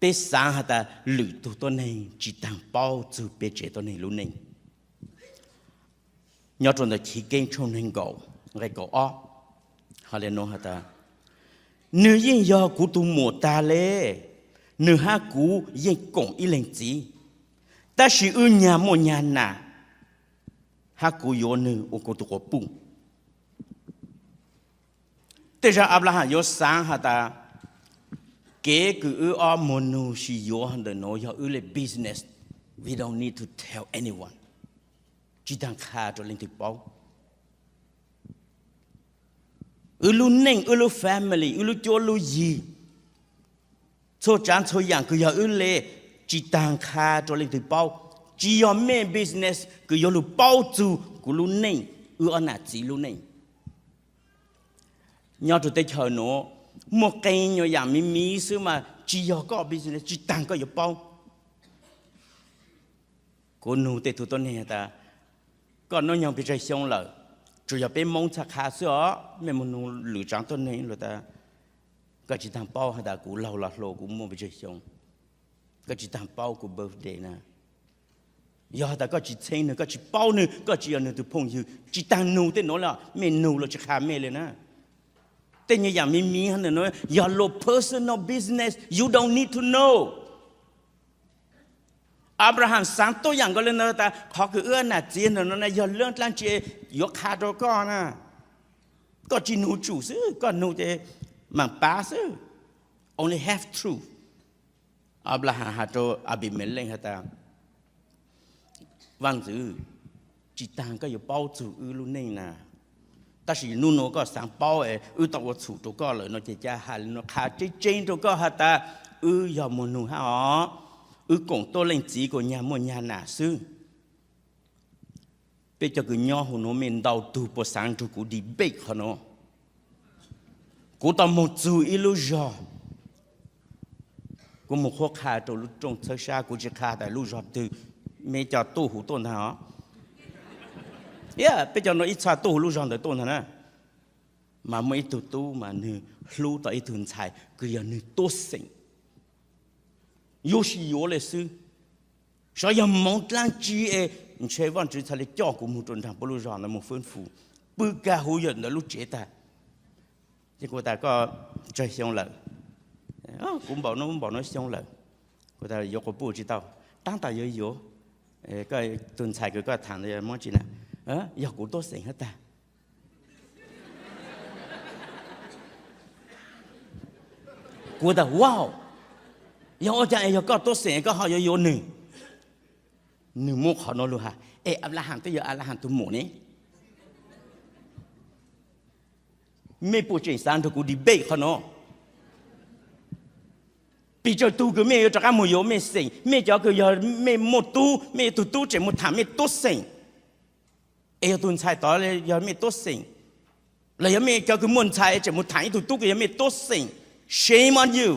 peb xaav has tas lwm tug tuab neeg tsi taag paub txug peb tsev tuab neeg lub neej. Nyob rua ntawm Chiv Keeb tshooj neeg nkaum nqe kaum ob, hos le nuav has tas, nwg yeej yog kuv tug muam taag le, nwg hab kuv yeej koom ib leeg txiv, tab sis wb nyag muaj nyag nam, hab kuv yuav nwg ua kuv tug quas puj. Tej zag Aplaham yuav xaav has tas kev kws wb ob muag nug si yuav ntawm nuav yog wb le business, we don't need to tell anyone, tsi taag qha rua leej twg paub. Wb lub neej, wb lub family, wb lub cuab lub yig, txhua tsaav txhua yaam kws yog wb le, tsi taag qha rua leej twg paub. Tsi yog mej business kws yuav lug paub txug kuv lub neej, wb ob nam txiv lub neej. Nyob rua teb chaws nuav, muaj qee nyuas yaam miv miv xwb mas tsi yog koj business, tsi taag koj yuav paub. Kuv nug tej tug tuab neeg tas, Koj nub nyoog pes tsawg xyoo lawm? Tsuas yog peb Moob txhaj qha xwb os, mej moog nug lwm tsaav tuab neeg lug tas, koj tsi taag paub has tas kuv laug los hluas kuv muaj pes tsawg xyoo, koj tsi taag paub kuv birthday na. Yog has tas koj tsi txheeb nwg, koj tsi paub nwg, koj tsi yog nwg tug phooj ywg, tsi taag nug tej nuav le, mej nug los tsi qha mej le na. Tej nyuas yaam miv miv ntawm nuav yog luas personal business, you don't need to know. Abraham xaav tuab yaam nkaus le ntawd tas qhov kws wb nam txiv ntawm no na yog leej dlaab tsi yuav qha rua koj na. Koj tsi nug tsum xwb, koj nug ces maam pav xwb. Only half truth. Abraham has rua Abimelej has tas, Vaajntxwv, tsi taag koj yuav paub txug wb lub neej na, tab sis nub nuav koj xaav paub es wb tau ua txhum rua koj lawm no ces ca has le nuav qha tseeb tseeb rua koj has tas wb yog muag nug hab os, wb koom tuab leej txiv kuas nyag muaj nyag nam xwb. Peb cov kws nyob huv nuav mej ntau tug puas xaav nrug kuv debate qhov nuav? Kuv tau moog txug ib lub zog, kuv moog qhuab qha rua lub rooj txhawb sab, kuv tsi qha tas lub zog twg, mej cov tuaj huv tuaj ntaag os. Peb cov nuav ib txha tuaj huv lub zog ntawd tuaj ntaag na. Mas muaj ib tug tub mas nwg hlub tau ib tug ntxhais kws yog nwg tuab xeem, yuav sis yuav le xwb. Xyov yog moov dlaab tsi es ntshe Vaajtswv txhad le coj kuv moog rua nraag puab lub zog ntawd moog fwb fus, pw kag huv yawm ntawd lub tsev tag. Ces kuv tas, Koj tsawg xyoo lawm? Kuv npaum nub npaum nub xyoo lawm. Kuv tas, Yuav quas puj tsi tau? Taab tom yuav yuav. Koj tug ntxhais kws koj thaam ntawd muab tsi na? Yog kuv tuab xeem hab tag. Kuv tas, Wow, yog ua caag es yog koj tuab xeem koj ho yuav yuav nwg? Nwg muab qhov nuav lug has, Es Ablaham twb yog Ablaham tug muam ne. Mej puas tseem xaav nrug kuv debate qhov nuav? Pes tsawg tug kws mej yuav rov qaab moog yuav mej xeem? Mej cov kws yog mej muaj tub, mej yuav tug tub tseem moog thaam mej tuab xeem, es yog tug ntxhais tod yog mej tuab xeem, los yog mej cov kws muaj ntxhais tseem moog thaam ib tug tub kws yog mej tuab xeem. Shame on you.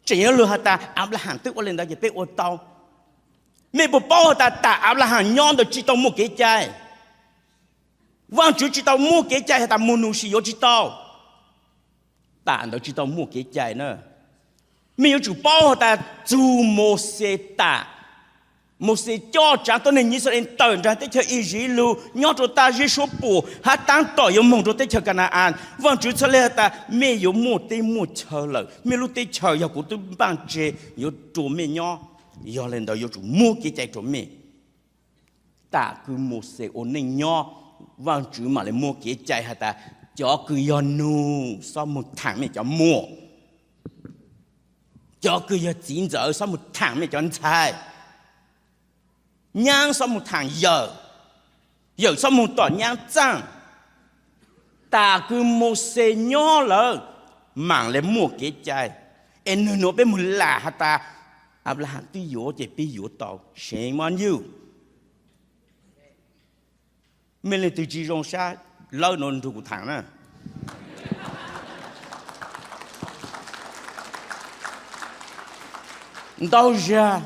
Tseem yuav lug has tas Ablaham twb ua le ntawd ces peb ua tau. Mej puas paub has tas tam Ablaham nyob ntawd tsi tau muaj kev cai? Vaajtswv tsi tau muaj kev cai has tas muag nus sis yuav tsi tau. Tam ntawd tsi tau muaj kev cai na. Mej yuav tsum paub has tas txug Mauxes tas, Mauxes coj tsaav tuab neeg Yixalayees tawm nraag teb chaws Iziv lug nyob rua tag zeb suab puam hab taab tom yuav moog rua teb chaws Kana-as, Vaajtswv txhad le has tas mej yuav muaj teb muaj chaw lawm, mej lub teb chaws yog kuv twb npaaj tseg yuav rua mej nyob. Yog le ntawd yuav tsum muab kev cai rua mej. Tam kws Mauxes ua neej nyob, Vaajtswv maam le muab kev cai has tas cov kws yog nus xob moog thaam mej cov muam, cov kws yog txiv ntxawm xob moog thaam mej cov ntxhais, nyaab xob moog thaam yawm, yawm xob moog tom nyaab txaaj. Tam kws Mauxes nyob lawm, maam le muaj kev cai. Es nwg nuav peb moog lam has tas Ablaham twb yuav ces peb yuav tau. Shame on you. Mej leej twg tsi zoo sab lawv nuav nrug kuv thaam na. Ntau zag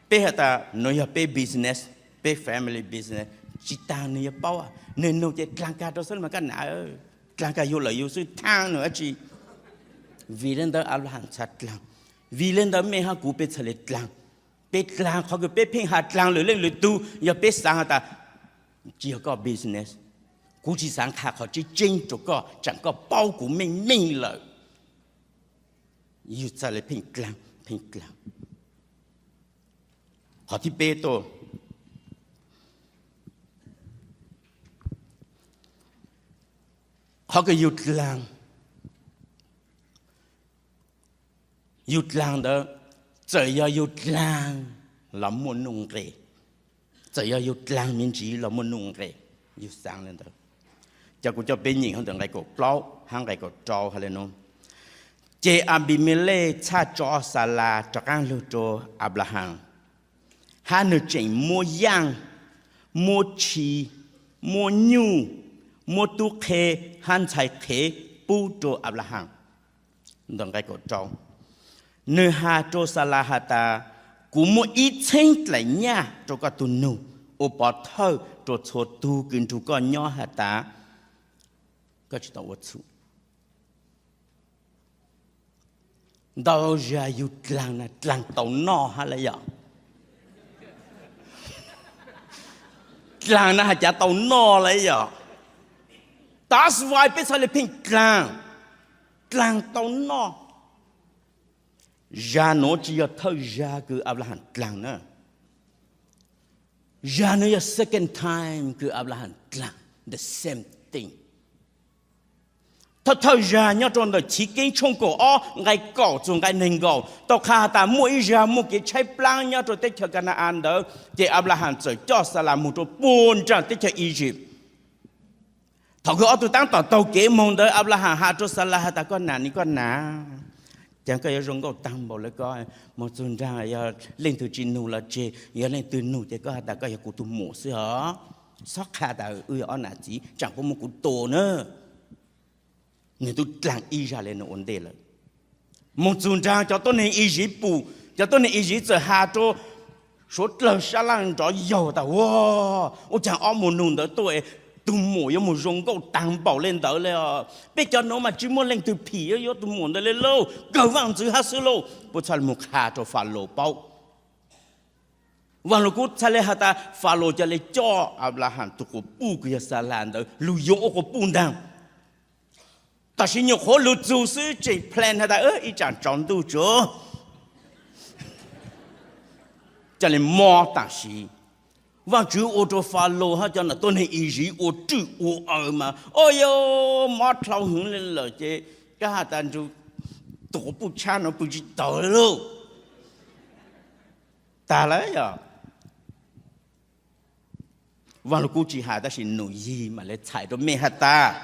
peb has tas nuav yog peb business, peb family business, tsi taag nwg yuav paub, nwg nug ces dlaag kag rua xwb mas koj nam, dlaag kag yug lawm yug xwb, thaam nwg dlaab tsi? Vim le ntawd Ablaham txhad dlaag, vim le ntawd mej hab kuv peb txhad le dlaag. Peb dlaag qhov kws peb pheej has dlaag lwm leej lwm tug, yog peb xaav has tas tsi yog koj business, kuv tsi xaav qha qhov tseeb tseeb rua koj, tsaam koj paub kuv meej meej lawm. Yug txhad le pheej dlaag, pheej dlaag. Qhov thib peb tuaj, qhov kws yug dlaag, yug dlaag ntawd, txawm yog yug dlaag los muaj nuj nqes, txawm yog yug dlaag me ntsis los muaj nuj nqes, yug xaav le ntawd. Cov kuv coj peb nyeem hov ntawm nqai kaum plaub hab nqai kaum rau has le nuav, ces Abimelej txhaj tso Xalas rov qaab lug rua Ablaham, hab nwg tseem muab yaaj, muab tshis, muab nyuj, muab tub qhe hab ntxhais qhev pub rua Ablaham. Ntawm nqai kaum rau, nwg has rua Xalas has tas, kuv muab ib txheeb dlaim nyaj rua koj tug nug. ua pov thawj rau txhua tug kws nrug koj nyob has tas koj tsis tau ua txhum. Ntau zag yug dlaag na dlaag tau noj hab lawm yom. Dlaag na has cav tau noj lawm yom. That's why peb txhaj le pheej dlaag, dlaag tau noj. Zag nuav tsis yog thawj zag kws Anplaham dlaag na. Zag nuav yog second time kws Anplaham dlaag the same thing. Thawj thawj zag nyob rau ntawm Chiv Keeb tshooj kaum ob nqai kaum txug nqai neeg nkaum tau qha has tas muaj ib zag muaj kev tshaib plaab nyob rau teb chaws Kana-as ntawd, ces Anplaham txawm coj Xalas moog rau puag nraam teb chaws Iziv. Thaum kws ob tug taab tom taug kev moog ntawd Anplaham has rau Xalas has tas koj nam ni koj nam, caag koj yuav zoo nkauj taag npaum le koj, moog txug nraag yog leej twg tsis nug los tseg, yog leej twg nug ces koj has tas koj yog kuv tug muam xwb os. Xob qha tas wb yog ob nam txiv tsaam puab muab kuv tua na. Nwg tub dlaag ib zag le nuav ua ntej lawm. Moog txug nraag cov tuab neeg Iziv pum, cov tuab neeg Iziv txawm has rau suav dlawg sab laj nrov yaug tas ua, ua caag ob muam nug ntawd tuaj, tug muam yuav moog zoo nkauj taag npaum le ntawd le os. Peb cov nuav mas tsis muaj leej twg phim yuav yuav tug muam ntawd le lauj, kawg vaaj ntxwv hab xwb lauj. Puab txhaj le moog qha rau Falaus paub. Vaaj Lug Kub txhaj le has tas Falaus ca le coj Anplaham tug quas puj kws yog Xalas ntawd lug yuav ua quas puj ntaag. Tam sim nyuam qhuav lug txug xwb tseem plan has tas ib tsaam tsaus ntuj tsuav ca le mob tam sim. Vaajtswv ua rau Falaus hab cov nam tuab neeg Iziv ua rwj ua aws mas, o yog mob dlhau hwv le lawm ces kab has tas nrug tug quas puj tshab nuav pw tsis taus le lauj. Taag lawm yog. Vaaj Lug Kub tsis has tab sis Nus Yig mam le txhais rau mej has tas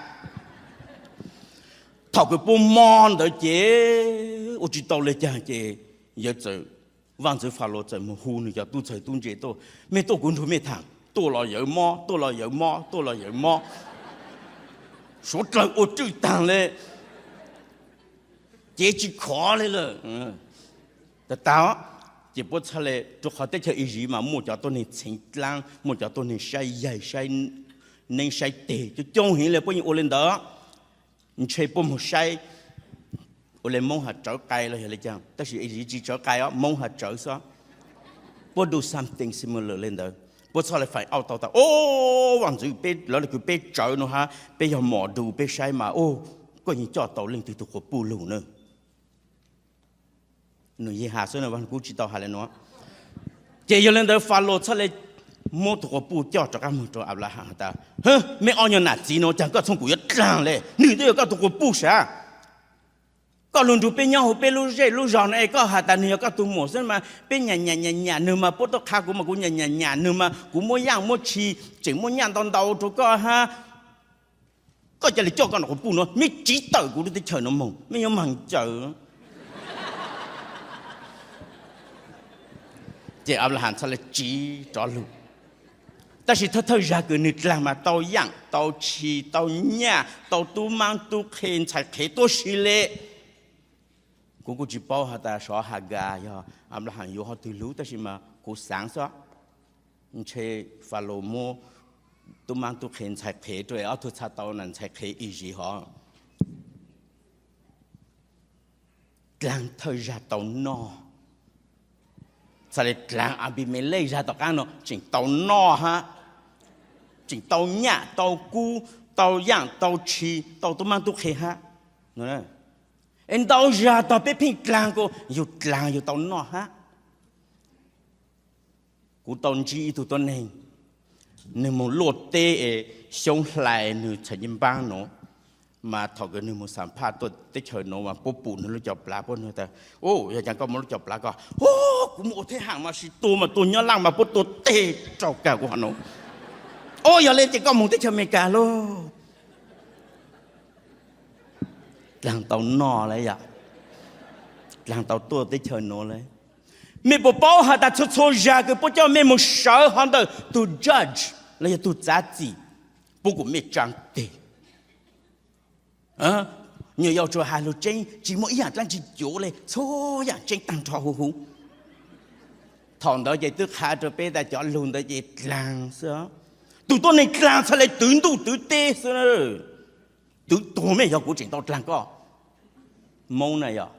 thaum kws puab mob ntawd ces ua tsis tau le caag ces yawg txawm, vaaj ntxwv Falaus txawm moog hu nwg cov tub txawg tub ntse tuaj, mej tuaj kuv nrug mej thaam, tuaj los yawg mob, tuaj los yawg mob, tuaj los yawg mob. Suav dlawg ua rwj taag le, cev tsis khov le lawm. Tag tag, ces puab txhaj le, rua qhov teb chaws Iziv mas muaj cov tuab neeg txheev dlaab, muaj cov tuab neeg saib yaig saib neeb saib teg coob coob heev le, puab yeej ua le ntawd. Ntshe puab moog saib ua le Moob has tsawv qai los yog le caag, tab sis Iziv tsis tsawv qai os, Moob has tsawv xwb. Puab do something similar le ntawd, puab txhaj le find out tau tas, o, vaaj ntxwv, peb lawv le kws peb tsawv nuav hab peb yog mom do peb saib mas, o, koj yeej coj tau leej twg tug quas puj lug na. Nus Yig has xwb, Vaaj Lug Kub tsis tau has le nuav. Ces yog le ntawd Falaus txhaj le muab tug quas puj coj rov qab moog rua Anplaham has tas, mej ob nyuag nam txiv nuav caag koj txhob kuas yuav dlaag le, nwg twb yog koj tug quas puj sav. Koj lug nrug peb nyob huv peb lub zej lub zog no es koj has tas nwg yog koj tug muam xwb mas peb nyam nyam nyam nyam nwg mas puab tuaj qha kuv mas kuv nyam nyam nyam nwg mas kuv muab yaaj muab tshis tseem muab nyaj ntau ntau rua koj hab. Koj ca le coj koj nam quas puj nuav, mej tsiv tawm kuv lub teb chaws nuav moog, mej yuav moog cawm. Ces Anplaham txhaj le tsiv rov lug. Tab sis thawj thawj zag kws nwg dlaag mas tau yaaj tau tshis tau nyaj tau tub maab tub qhe ntxhais qhev tuab si le. Kuv kuj tsis paub has tas sov Hagas yog Anplaham yuav hov twg lug, tab sis mas kuv xaav xwb, ntshe Falaus muab tub maab tub qhe ntxhais qhev rua es ob tug txha tau nam ntxhais qhev Iziv hov. Dlaag thawj zag tau noj, txhaj le dlaag Anpimelej zag tom qaab no tseem tau noj hab, tseem tau nyaj tau kub, tau yaaj tau tshis tau tub maab tub qhe hab. Es ntau zag tog peb pheej dlaag kuj yug dlaag yug tau noj hab. Kuv tau ntsib ib tug tuab neeg, nwg moog luaj teb es xyoob hlais nwg txhais npaab nuav, mas thaum kws nwg moog xam phaj tuaj teb chaws nuav mas puab pum nwg lub cov plav puab nug tas, u, yog caag koj muaj lub cov plav ko? U, kuv moog ua theb ham mas tsis tua mas tua nyob laaj mas puab tua teg rau kag kuv hov nuav. U, yog le ces koj moog teb chaws Amelikas lauj. Dlaag tau noj le yom, dlaag tau tuaj teb chaws nuav le. Mej puas paub has tas txhua txhua zag kws puab coj mej moog sawv hov ntawm tug judge los yog tug txav txim, puab kuas mej tsaa teg. Nyuam yaus tsuas has lug tseeb, tsis muaj ib yaam dlaab tsi cuav le, txhua yaam tseeb taag nrho huv huv. Thaum ntawd ces twb qha rau peb tas cov lug ntawd ces dlaag xwb. Tus tuab neeg dlaag txhaj le twv ntuj twv teb xwb. Twv tuag mej yog kuv tseem tau dlaag koj. Moob na yog,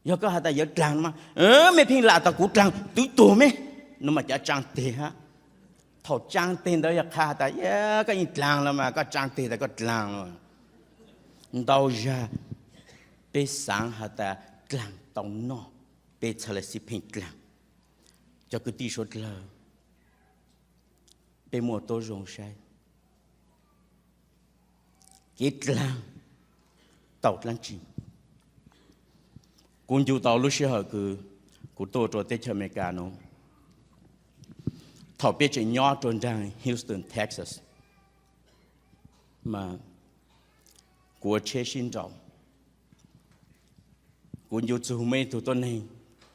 yog koj has tas yuav dlaag, mej pheej lam tas kuv dlaag, twv tuag mej. No mas cov tsaav teg hab. Thaum tsaav teg ntawd yog qha has tas koj yeej dlaag los mas, koj tsaav teg tas koj dlaag los. Ntau zag peb xaav has tas dlaag tau noj, peb txhaj le sib pheej dlaag. Cov kwv tij suav dlawg, peb muaj tuab zoo saib kev dlaag tau dlaab tsi. Kuv ncu tau lub sij hawm kws kuv tuaj rua teb chaws Amelikas nuav, thaum peb tseem nyob rua nraag Houston, Texas, mas kuv ua tsheb sib nraus. Kuv ncu txug muaj ib tug tuab neeg,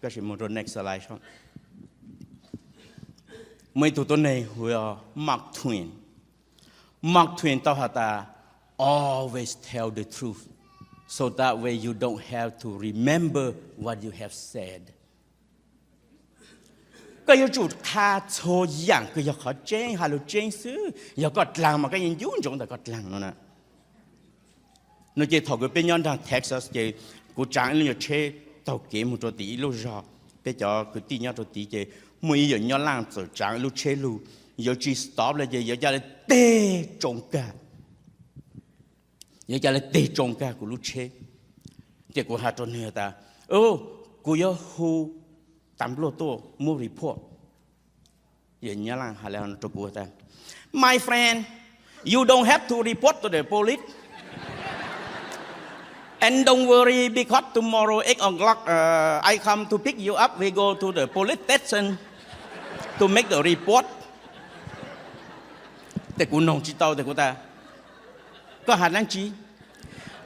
koj sim moog rua next slide. Muaj ib tug tuab neeg hu ua Mark Twain. Mark Twain tau has tas, always tell the truth, so that way you don't have to remember what you have said. Koj yuav tsum qha txhua yaam kws yog qhov tseeb, has lug tseeb xwb. Yog koj dlaag mas koj yeej ncu ntsoov tas koj dlaag no na. No ces thaum kws peb nyob nraag Texas ces kuv tsaav ib lub nyuag tsheb taug kev moog rua tim ib lub zog, peb cov kwv tij nyob rua tid ces muaj ib yawm nyob laaj txawm tsaav ib lub tsheb lug, yuav tsi stop le ces yuav ca le teg tsoo kag, yuav ca le teg tsoo kag kuv lub tsheb. Ces kuv has rua nwg tas, kuv yuav hu tas npluaj tuaj muab report. Yawm nyob laaj has le rua kuv tas, my friend, you don't have to report to the police. And don't worry, because tomorrow eight o'clock, uh, I come to pick you up. We go to the police station to make the report. Tes kuv noog tsis tau tes kuv tas, koj has dlaab tsi?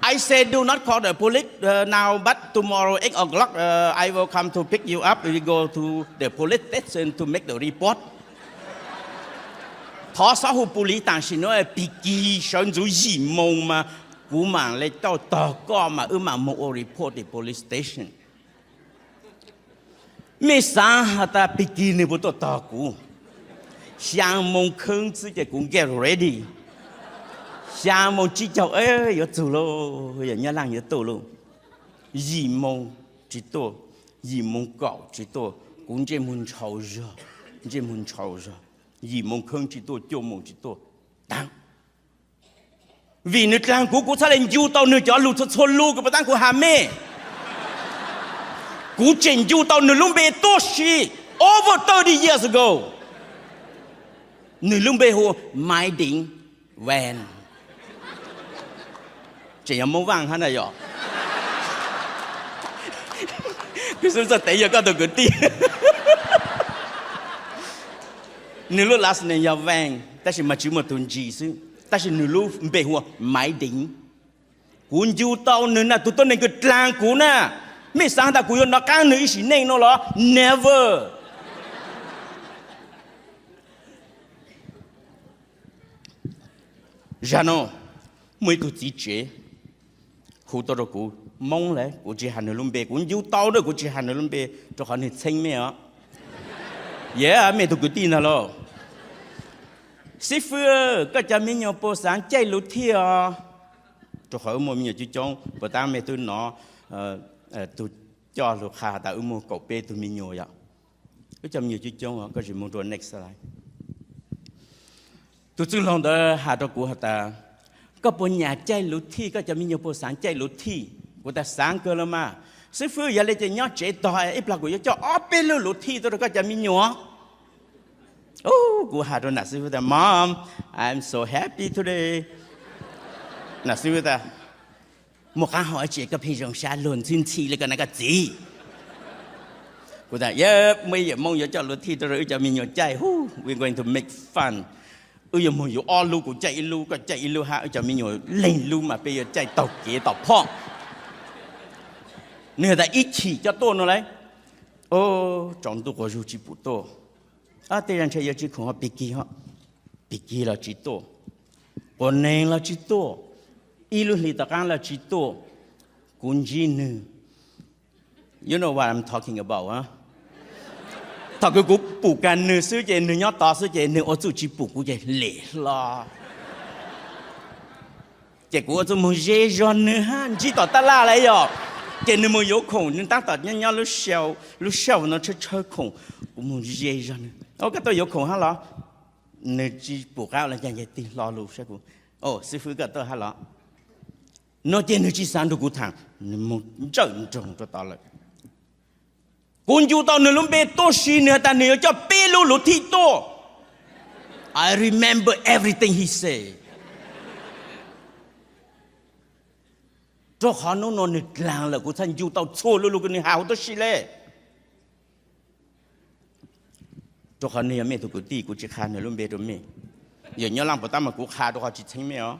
I say do not call the police, uh, now, but tomorrow eight o'clock, uh, I will come to pick you up. We go to the police station to make the report. Thov xob hu police tam sim nuav, pig kig sawv ntxuv yim moos mas kuv maam le coj tog koj mas wb maam moog ua report tim police station. Mej xaav has tas pig kig nwg puas tuaj tog kuv? Xyaa moos kheeb xwb ces kuv get ready. Xyaa moos tsib caug, yuav txug lauj, yawm nyob laaj yuav tuaj lauj. Yim moos tsis tuaj, yim moos kaum tsis tuaj, kuv ntsej muag ntshau zog, ntsej muag ntshau zog. Yim moos kheeb tsis tuaj, cuaj moos tsis tuaj, taag. Vim nwg dlaag kuv, kuv txhaj le ncu tau nwg cov lug txhua txhua lug kws puas taab kuv has mej. Kuv tseem ncu tau nwg lub npe tuab si, over thirty years ago. Nwg lub npe hu Maiv Deev Ven. Tseem yog Moob Vaaj hab na yog. Kuv xub txawj tev yog koj tug kwv tij. Nwg lub last name yog Ven, tab sis mas tsis muaj tug G xwb, tab sis nwg lub npe hu ua Maiv Deev. Kuv ncu tau nwg na, tug tuab neeg kws dlaag kuv na. Mej xaav tas kuv yuav nov qaab nwg ib sim neej nuav los? Never. Zag nuav, muaj ib tug txiv tsev hu tuaj rau kuv, Moob lawm, kuv tsis has nwg lub npe, kuv ncu tau na, kuv tsis has nwg lub npe rau qhov nwg txheeb mej os. Yog mej tug kwv tij ntag lauj. Xib fwb, koj cov me nyuam puas xaav caij luv thij os? Rau qhov wb muaj me nyuam coob coob, puas taab mej twb nov tug coj lug qha tas wb muaj kaum peb tug me nyuam yom. Wb cov me nyuam coob coob, koj tsis moog rua next slide. Tug txwj laug ntawd has rau kuv has tas, koj puas nyam caij luv thij, koj cov me nyuam puas xaav caij luv thij? Kuv tas xaav kawg los mas. Xib fwb, yog le ces nyob tsev tog, ib plag kuv yuav coj ob peb lub luv thij tuaj rau koj cov me nyuam. Kuv has rau nam xib fwb tas, Mom, I'm so happy today. Nam xib fwb tas, muaj qaab hau dlaab tsi koj pheej zoo sab luag ntxhi ntxhi le koj na koj txiv? Kuv tas, yog muaj ib yawm Moob yuav coj luv thij tuaj rau wb cov me nyuam caij, we're going to make fun. Wb yuav moog yuav ob lub, kuv caij ib lub, koj caij ib lub hab wb cov me nyuam leeg lub mas peb yuav caij taug kev tom phoj. Nwg has tas ib chim coj tuaj no lauj. Tsaus ntuj quas zug tsis pum tuaj. Tej zag ntshe yuav tsis khoom ho pig kig, pig kig los tsis tuaj, quas neeg los tsis tuaj, ib lub hli tom qaab los tsis tuaj. Kuv ntsib nwg, you know what I'm talking about, huh? Thaum kws kuv pum kas nwg xwb ces nwg nyob tod xwb ces nwg ua txuj tsis pum kuv ces hlem hlo. Ces kuv ua txuj moog ze zog nwg hab ntsib tom taj laj lawm yog. Ces nwg moog yuav khoom, nwg taab tom nyob nyob lub shelf no tshawb tshawb khoom. Kuv moog ze zog nwg, koj tuaj yuav khoom hab los? Nwg tsis pum qab ua le caag ces tig hlo lug saib kuv. Xib fwb, koj tuaj hab los? No ces nwg tsis xaav nrug kuv thaam, nwg moog ntsawj nroog rua tod lawm. Kuv ncu tau nwg lub npe tuaj si, nwg has tas nwg yuav coj peb lub luv thij tuaj. I remember everything he said. Rua qhov nub nua nwg dlaag lawm, kuv txhaj ncu tau txhua lub lug kws nwg has huv tuab si le. Rua qhov nwg yog mej tug kwv tij, kuv tsis qha nwg lub npe rua mej. Yog nyob Laaj Puas Tab mas kuv qha rua qhov tsis txheeb mej os.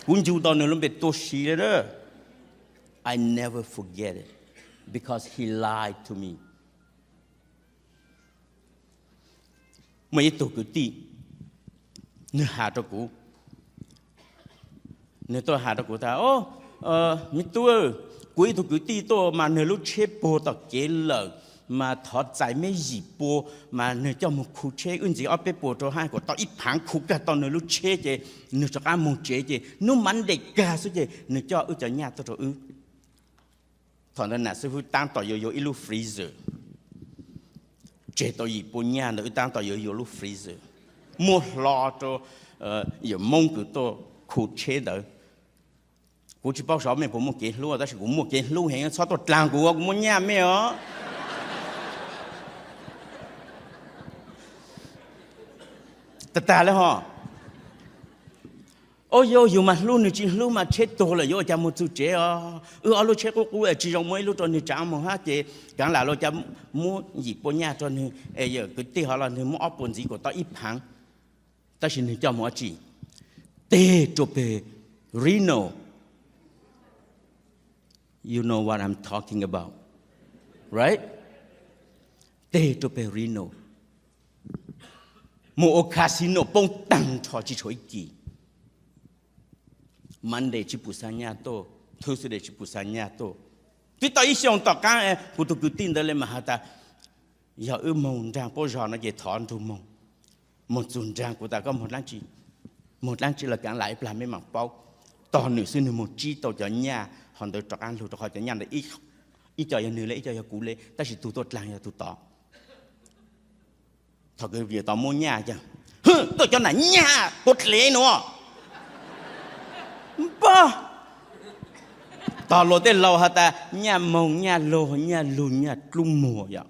Kuv ncu tau nwg lub npe tuab si le. I never forget it because he lied to me. Muaj ib tug kwv tij, nwg has rua kuv, nwg tuaj has rua kuv tas, Me tub, kuv ib tug kwv tij tuaj mas nwg lub tsheb puag tom kev lawm, mas thov txais meb yim pua, mas nwg coj moog khu tsheb, wb ntxiv ob peb puas rua hab kuas tau ib phaav khu kag tau nwg lub tsheb ces nwg rov qaab moog tsev ces nub Monday kag xwb ces nwg coj wb cov nyaj tuaj rua wb. Thaum ntawd nam xib fwb taab tom yuav yuav ib lub freezer, tseg tau yim pua nyaj ntawd wb taab tom yuav yuav lub freezer, muab hlo rua yawm Moob kws tuaj khu tsheb ntawd. Kuv tsis paub xyov mej puas muaj kev hlub tab sis kuv muaj kev hlub heev, txhob tuaj dlaag kuv, kuv muaj nyaj mej os. Tag tag le hos. Au yog, yug mas hlub, nwg tsis hlub mas tsheb tuag lawm yuav ua cas moog txug tsev os. Wb ob lub tsheb qub qub tsis zoo, muab ib lub rua nwg tsaav moog hab ces kaav lam lug ca muab yim pua nyaj rua nwg es yawm kwv tij hov los nwg muab ob pua ntxiv kuas tau ib phaav. Tab sis nwg coj moog dlaab tsi? Teg rua peg Reno. You know what I'm talking about, right? Teg rua peg Reno, moog ua casino poob taag nrho tsis tshua ib kis. Monday tsis pum xa nyaj tuaj, Tuesday tsis pum xa nyaj tuaj. Twb tau ib xyoos tom qaab kuv tug kwv tij ntawd le mas has tas, yog wb moog nraag puab zog no ces thov nrug moog. Moog txug nraag kuv tas koj moog dlaab tsi? Moog dlaab tsi los kaav lam ib plag meb maam paub. Tog nwg xwb nwg moog tsib tau cov nyaj hov ntawd rov qaab lug rua qhov cov nyaj ntawd ib co yog nwg le ib co yog kuv le tab sis tug tuaj dlaag yog tug tod. Thaum kws tod muab nyaj ca, tuaj cov nam nyaj tuav dlev nuav. Npog, tog luas tej laus has tas nyaj moog nyaj lug, nyaj lug nyaj dlub muag yom.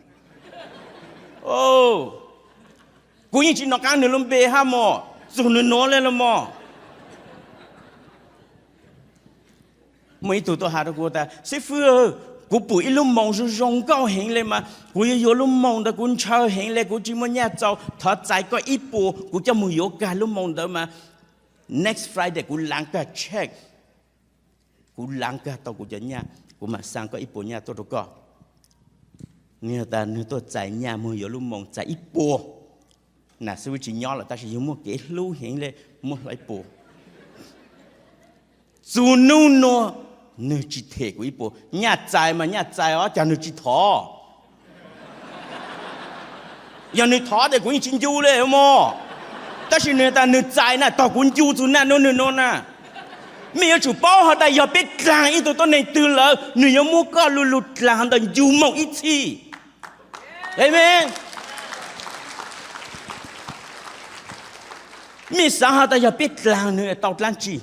Kuv yeej tsis nov qaab nwg lub npe hab mog, txug nwg nuav le los mog. Muaj ib tug tuaj has rua kuv tas, xib fwb, kuv pum ib lub moos zoo zoo nkauj heev le mas kuv yuav yuav lub moos ntawd, kuv ntshaw heev le kuv tsis muaj nyaj txaus, thov txais koj ib puas kuv coj moog yuav kag lub moos ntawd mas next Friday kuv laav kag check, kuv laav kag tau kuv cov nyaj kuv maam xaa koj ib puas nyaj tuaj rua koj. Nwg has tas nwg tuaj txais nyaj moog yuav lub moos txais ib puas. Nam xib fwb tsis nyob lawm tab sis yug muaj kev hlub heev le, muab hlo ib puas. Txug nub nuav nwg tsis them kuv ib puas. Nyaj txais mas nyaj txais os, cas nwg tsis thov? Yog nwg thov tes kuv yeej tsis ncu le mog. Tab sis nwg tas nwg txais na, tog kuv ncu txug naj nub nwg nuav na. Mej yuav tsum paub has tas yog peb dlaag ib tug tuab neeg twg lawm, nwg yuav muab koj lu lug dlaag ntawm ncu moog ib txhij. Amen. Mej xaav has tas yog peb dlaag nwg tau dlaab tsi?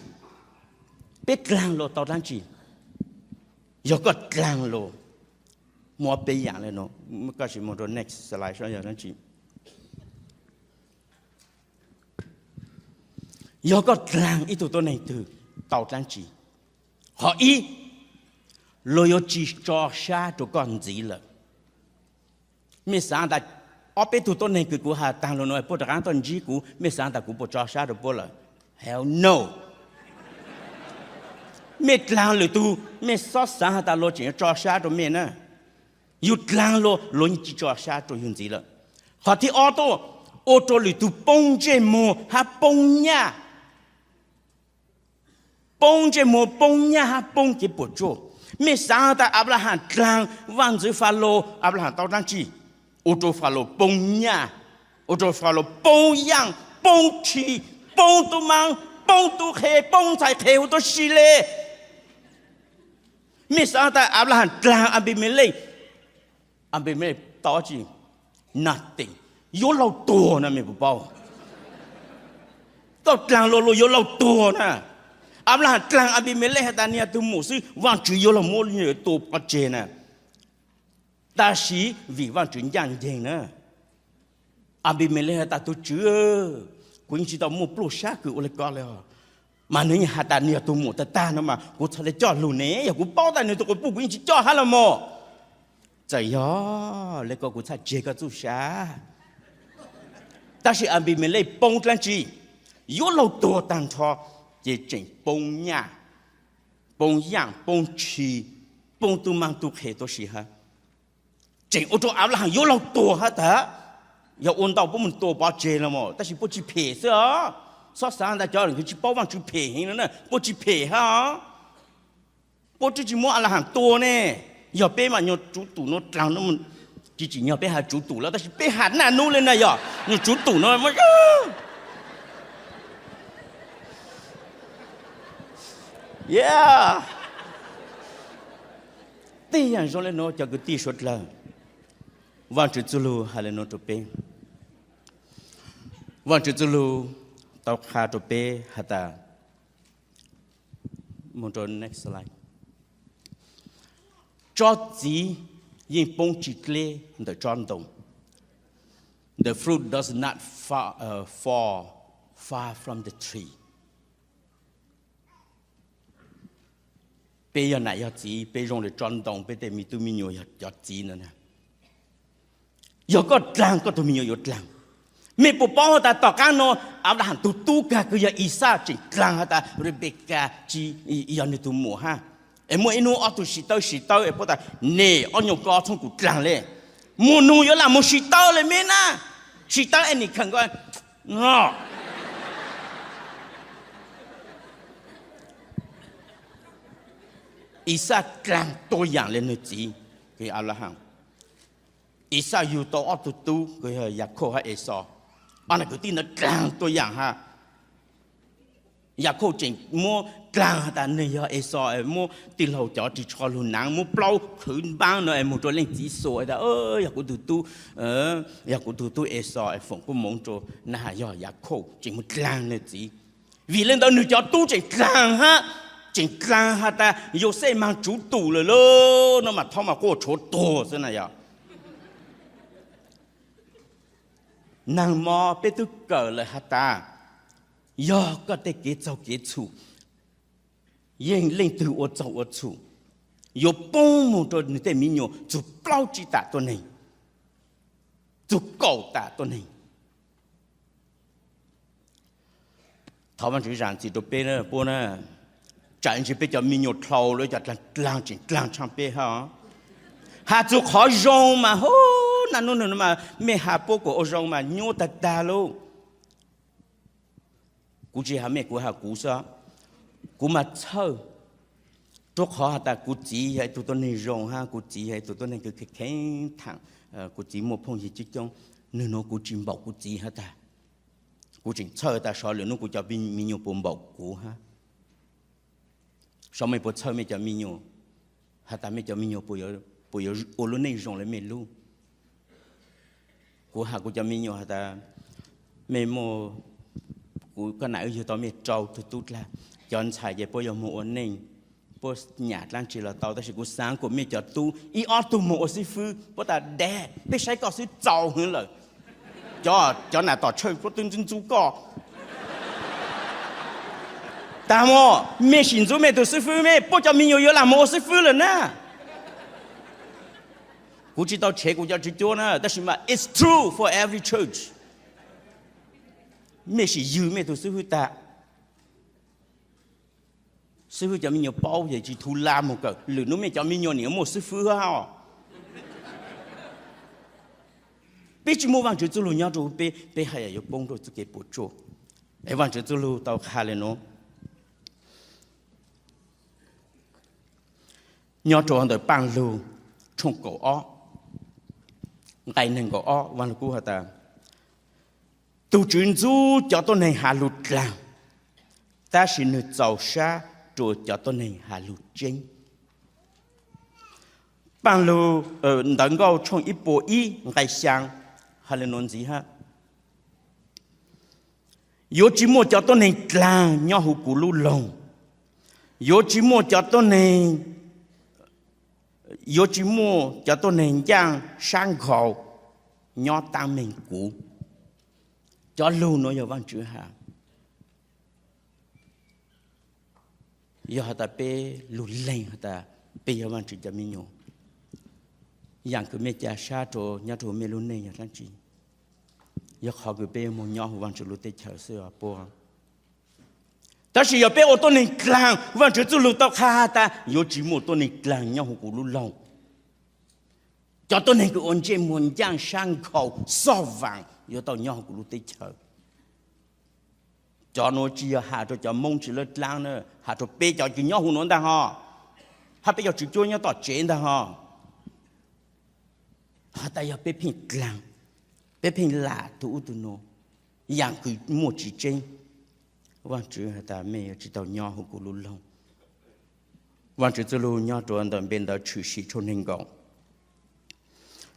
Peb dlaag luas tau dlaab tsi? Yog koj dlaag luas, muaj peb yaam le nuav, koj sim moog rua next slide saib yog dlaab tsi. Yog koj dlaag ib tug tuab neeg twg tau dlaab tsi? Qhov ib, luas yuav tsis tso sab rua koj ntxiv lawm. Mej xaav tas ob peb tug tuab neeg kws kuv has taag lug nuav puab rov qaab tuaj ntsib kuv, mej xaav tas kuv puas tso sab rua puab lawm? Hell no. Mej dlaag lwm tug, mej xob xaav has tas luas tseem yuav tso sab rua mej na. Yug dlaag luas, luas yeej tsis tso sab rua yug ntxiv lawm. Qhov thib ob tuaj, ua rua lwm tug poob ntsej muag hab poob nyaj. Poob ntsej muag, poob nyaj hab poob kev puam tsuaj. Mej xaav has tas Anplaham dlaag Vaajntxwv Falaus, Anplaham tau dlaab tsi? Ua rau Falaus poob nyaj, ua rau Falaus poob yaaj, poob tshis, poob tub maab, poob tub qhe, poob ntxhais qhe huv tuab si le. Mej xaav tas Anplahaas dlaag Anpimelej, Anpimelej tau tsi? Nothing. Yuav laug tuag na mej puas paub? Koj dlaag luag luag yuav laug tuag na. Anplahaas dlaag Anpimelej has tas nwg yog tug muam xwb, Vaajtswv yuav laug muab tua pov tseg na. Tab sis vim Vaajtswv ncaaj nceeg na, Anpimelej has tas tug Tswv, kuv yeej tsi tau muaj pluaj sab kws ua le ko le os. Mas nwg yeej has tas nwg yog tug muam tag tag no mas kuv txhad le coj lug ne, yog kuv paub tas nwg tug quas puj kuv yeej tsi coj hab los mas. Txawm yog le ko kuv txhad tseg koj txuj sa. Tab sis Anpimelej poob dlaab tsi? Yuav laug tuag taag nrho, ces tseem poob nyaj, poob yaaj, poob tshis, poob tub maab tub qhe tuab si hab. Tseem ua rau Anplahaas yuav laug tuag hab tas, yog ua ntau puab moog tua pov tseg los mas, tab sis puab tsi phem xwb os. Xob xaav tas cov kws tsi paub Vaajtswv phem heev no na, puab tsi phem hab os. Puab twb tsi muab Anplahaas tua ne. Yog peb mas nyuag tsuv tum no dlaag, tsi tsim nyog peb has tsuv tum lawm tab sis peb has naj nub le na, yog nyuag tsuv tum no, yeah. Tej yam zoo le nuav cov kwv tij suav dlawg, Vaajtswv txuj lug has le nuav rau peb. Vaajtswv txuj lug tau qha rau peb has tas, mus rau next slide, tsob txiv yeej poob tsis dleb ntawm tsob ntoo. The fruit does not fa- uh, fall far from the tree. Peb yog nam yog txiv, peb zoo le tsob ntoo, peb tej me tub me nyuam yog cov txiv ntawd na. Yog koj dlaag, koj tug me nyuam yuav dlaag. Mej puas paub has tas tom qaab no, Anplahaas tug tub kag kws yog Ixaj tseem dlaag has tas Rebekas tsi yog nwg tug muam hab. Es muaj ib nub ob tug sib tawb sib tawb es puab tas, nej ob nyuag ko txhob kuv dlaag le. Muaj nug yuav lam mus sib tawb le meb na. Sib tawb es nim kheem ko. Ixaj dlaag tua yaam le nwg txiv, Anplahaas. Ixaj yug tau ob tug tub kws yog Yakhauj hab Exos. Ob nam kwv tij ntawd dlaag tua yaam hab. Yakhauj tseem muab dlaag has tas nwg yog Exos, muab tij laug cov ris tsho lug naav, muab plaub qhwv npaab no es moog rua leej txiv xuas tas, yog kuv tug tub, yog kuv tug tub Exos, foom koob moov rua na, yog Yakhauj tseem muab dlaag nwg txiv. Vim le ntawd nwg cov tub tseem dlaag hab, tseem dlaag has tas Yauxej mas tsuv tum lawm lauj, no mas thaub mas quaj tshuav tuag xwb na yog. Naag mog peb tub kawm lawm has tas, yog koj tej kev txaug kev txhum, yeej leej twg ua txaug ua txhum, yuav poob moog rua nwg tej me nyuam txug plaub tsib tam tuab neeg, txug kaum tam tuab neeg. Thov Vaajtswv zaam txim rua peb puab na, tsam ntsis peb cov me nyuam dlhau lawm cov dlaag dlaag tseem dlaag tshaaj peb hab. Has txug qhov zoo mas hu, naj nub nub mas mej has puab kuas ua zoo mas nyuaj tag tag lauj. Kuv tsi has mej, kuv has kuv xwb. Kuv mas txhawj, rua qhov has tas kuv txiv yog ib tug tuab neeg zoo hab, kuv txiv yog ib tug tuab neeg kws kheev kheev thaam, kuv txiv muaj phooj ywg coob coob, nwg nua kuv tsi npaum kuv txiv hab tag. Kuv tseem txhawj tas sov lwm nub kuv cov me nyuam puas npaum kuv hab. Sov mej puas txhawj mej cov me nyuam, has tas mej cov me nyuam puas yuav ua lub neej zoo le mej lub. Kuv has kuv cov me nyuam has tas, mej muaj, kuv koj nam wb yug tau mej rau tug tub dlaag, cov ntxhais ces puab yuav moog ua neej, puab nyam dlaab tsi los tau, tab sis kuv xaav kuas mej cov tub ib ob tug moog ua xib fwb, puab tas dad, peb saib koj xwb txaus heev lawm. Cov, cov nam tom tshawj puab twb ntxub ntxub koj. Tas mog, mej sim ntxub mej tug xib fwb, mej puab cov me nyuam yuav lam moog ua xib fwb lawm na. Kuv tsi tau tshev kuv cov tswv cuab na, tab sis mas it's true for every church. Mej sim ywg mej tug xib fwb tag, xib fwb cov me nyuam paub ces tsi thu la moog kawm, lwm nub mej cov me nyuam nim muaj xib fwb hab. Peb tsi muaj Vaajtswv txuj lug nyob rua peb, peb haj yam yuav poob rua txuj kev puam tsuaj. Es Vaajtswv txuj lug tau qha le nuav. Nyob rua ntawm Paaj Lug tshooj kaum ob, Nqe nees nkaum ob Vaj Lug Kub has tas, tus Tswv ntxub cov tuab neeg has lug dlaag, tab sis nwg txaus sab rua cov tuab neeg has lug tseeb. Paaj Lug, Ntawv Nkauj tshooj ib puas ib nqe xyaa has le nuav ntxiv hab, yuav tsi muaj cov tuab neeg dlaag nyob huv kuv lub loog, yuav tsi muaj cov tuab neeg, yuav tsi muaj cov tuab neeg ncaaj sab nkhaus nyob taab meeg kuv. Cov lug nuav yog Vaajtswv has. Yog has tas peb lug leeg has tas peb yog Vaajtswv cov me nyuam, yaam kws mej ca sab rua nyob rua mej lub neej yog dlaab tsi? Yog qhov kws peb yuav moog nyob huv Vaajtswv lub teb chaws xwb os puab. Tab sis yog peb ua tuab neeg dlaag, Vaajtswv txuj lug tau qha has tas yuav tsi muaj tuab neeg dlaag nyob huv kuv lub loog. Cov tuab neeg kws ua ntsej muag ncaaj sab nkhaus xoj vaam yuav tau nyob huv kuv lub teb chaws. Cov nuav tsi yog has rua cov Moob tsi lab dlaab na, has rua peb cov kws nyob huv nuav ntaag ho, hab peb cov tswv cuab nyob tom tsev ntaag ho. Has tas yog peb pheej dlaag, peb pheej lam tug ub tug nuav, yaam kws muaj tsi tseeb, Vaajtswv has tas mej yuav tsi tau nyob huv kuv lub loog. Vaajtswv txuj lug nyob rua ntawm npe ntawv Tshwm Sim tshooj neeg nkaum,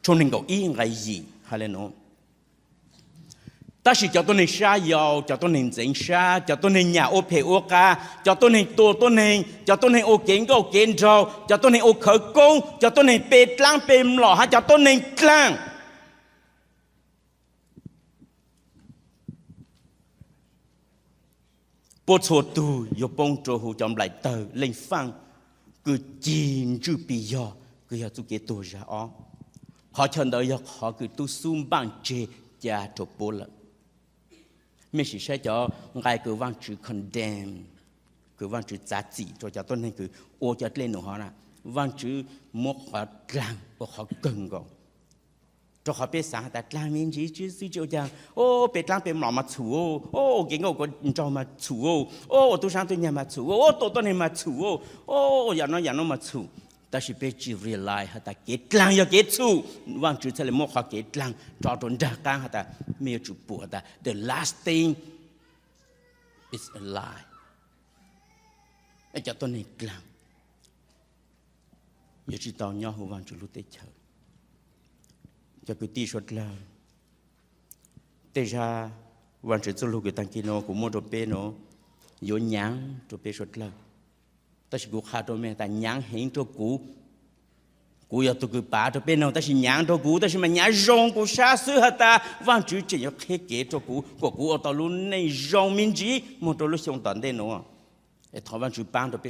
tshooj neeg nkaum ib nqe yim has le nuav: Tab sis cov tuab neeg sab yau, cov tuab neeg ntxeev sab, cov tuab neeg nyam ua phem ua qas, cov tuab neeg tua tuab neeg, cov tuab neeg ua kev nkauj kev nraug, cov tuab neeg ua khawv koob, cov tuab neeg pe dlaab pe mlom hab cov tuab neeg dlaag, puab txhua tug yuav poob rua huv cov nplaim tawg leej faaj kws cig ntswj pig yog, kws yog txuj kev tuag zag ob. Qhov chaw ntawd yog qhov kws tub xub npaaj tseg ca rua puab lawm. Mej sim saib cov nqai kws Vaajtswv condemn, kws Vaajtswv txav txim rua cov tuab neeg kws ua cov dlej num hov na, Vaajtswv muab qhov dlaag ua qhov kawg nkaus. Rua qhov peb xaav has tas dlaag me ntsis tsi xwb tsi ua caag, o, pe dlaab pe mlom mas txhum, o, ua kev nkauj kev nraug mas txhum, o, ua tub saab tub nyag mas txhum, o, tua tuab neeg mas txhum, o, yaam nuav yaam nuav mas txhum. Tab sis peb tsi realize has tas kev dlaag yog kev txhum, Vaajtswv txhaj le muab qhov kev dlaag tso rua nraag qaab has tas mej yuav tsum pum has tas the last thing is a lie. Cov tuab neeg dlaag yuav tsi tau nyob huv Vaajtswv lub teb chaws. Cov kwv tij suav dlawg, tej zag Vaajtswv txuj lug kws taag kis nuav kuv muab rua peb nuav yuav nyaav rua peb suav dlawg. Tab sis kuv qha rua mej tas nyaav heev rua kuv, kuv yog tug kws pav rua peb noog, tab sis nyaav rua kuv, tab sis mas nyaav zoo kuv sab xwb has tas Vaajtswv tseem yuav qheb kev rua kuv kuas kuv ua tau lub neej zoo me ntsis moog rua lub xyoo tom ntej nuav. Es thov Vaajtswv paab rua peb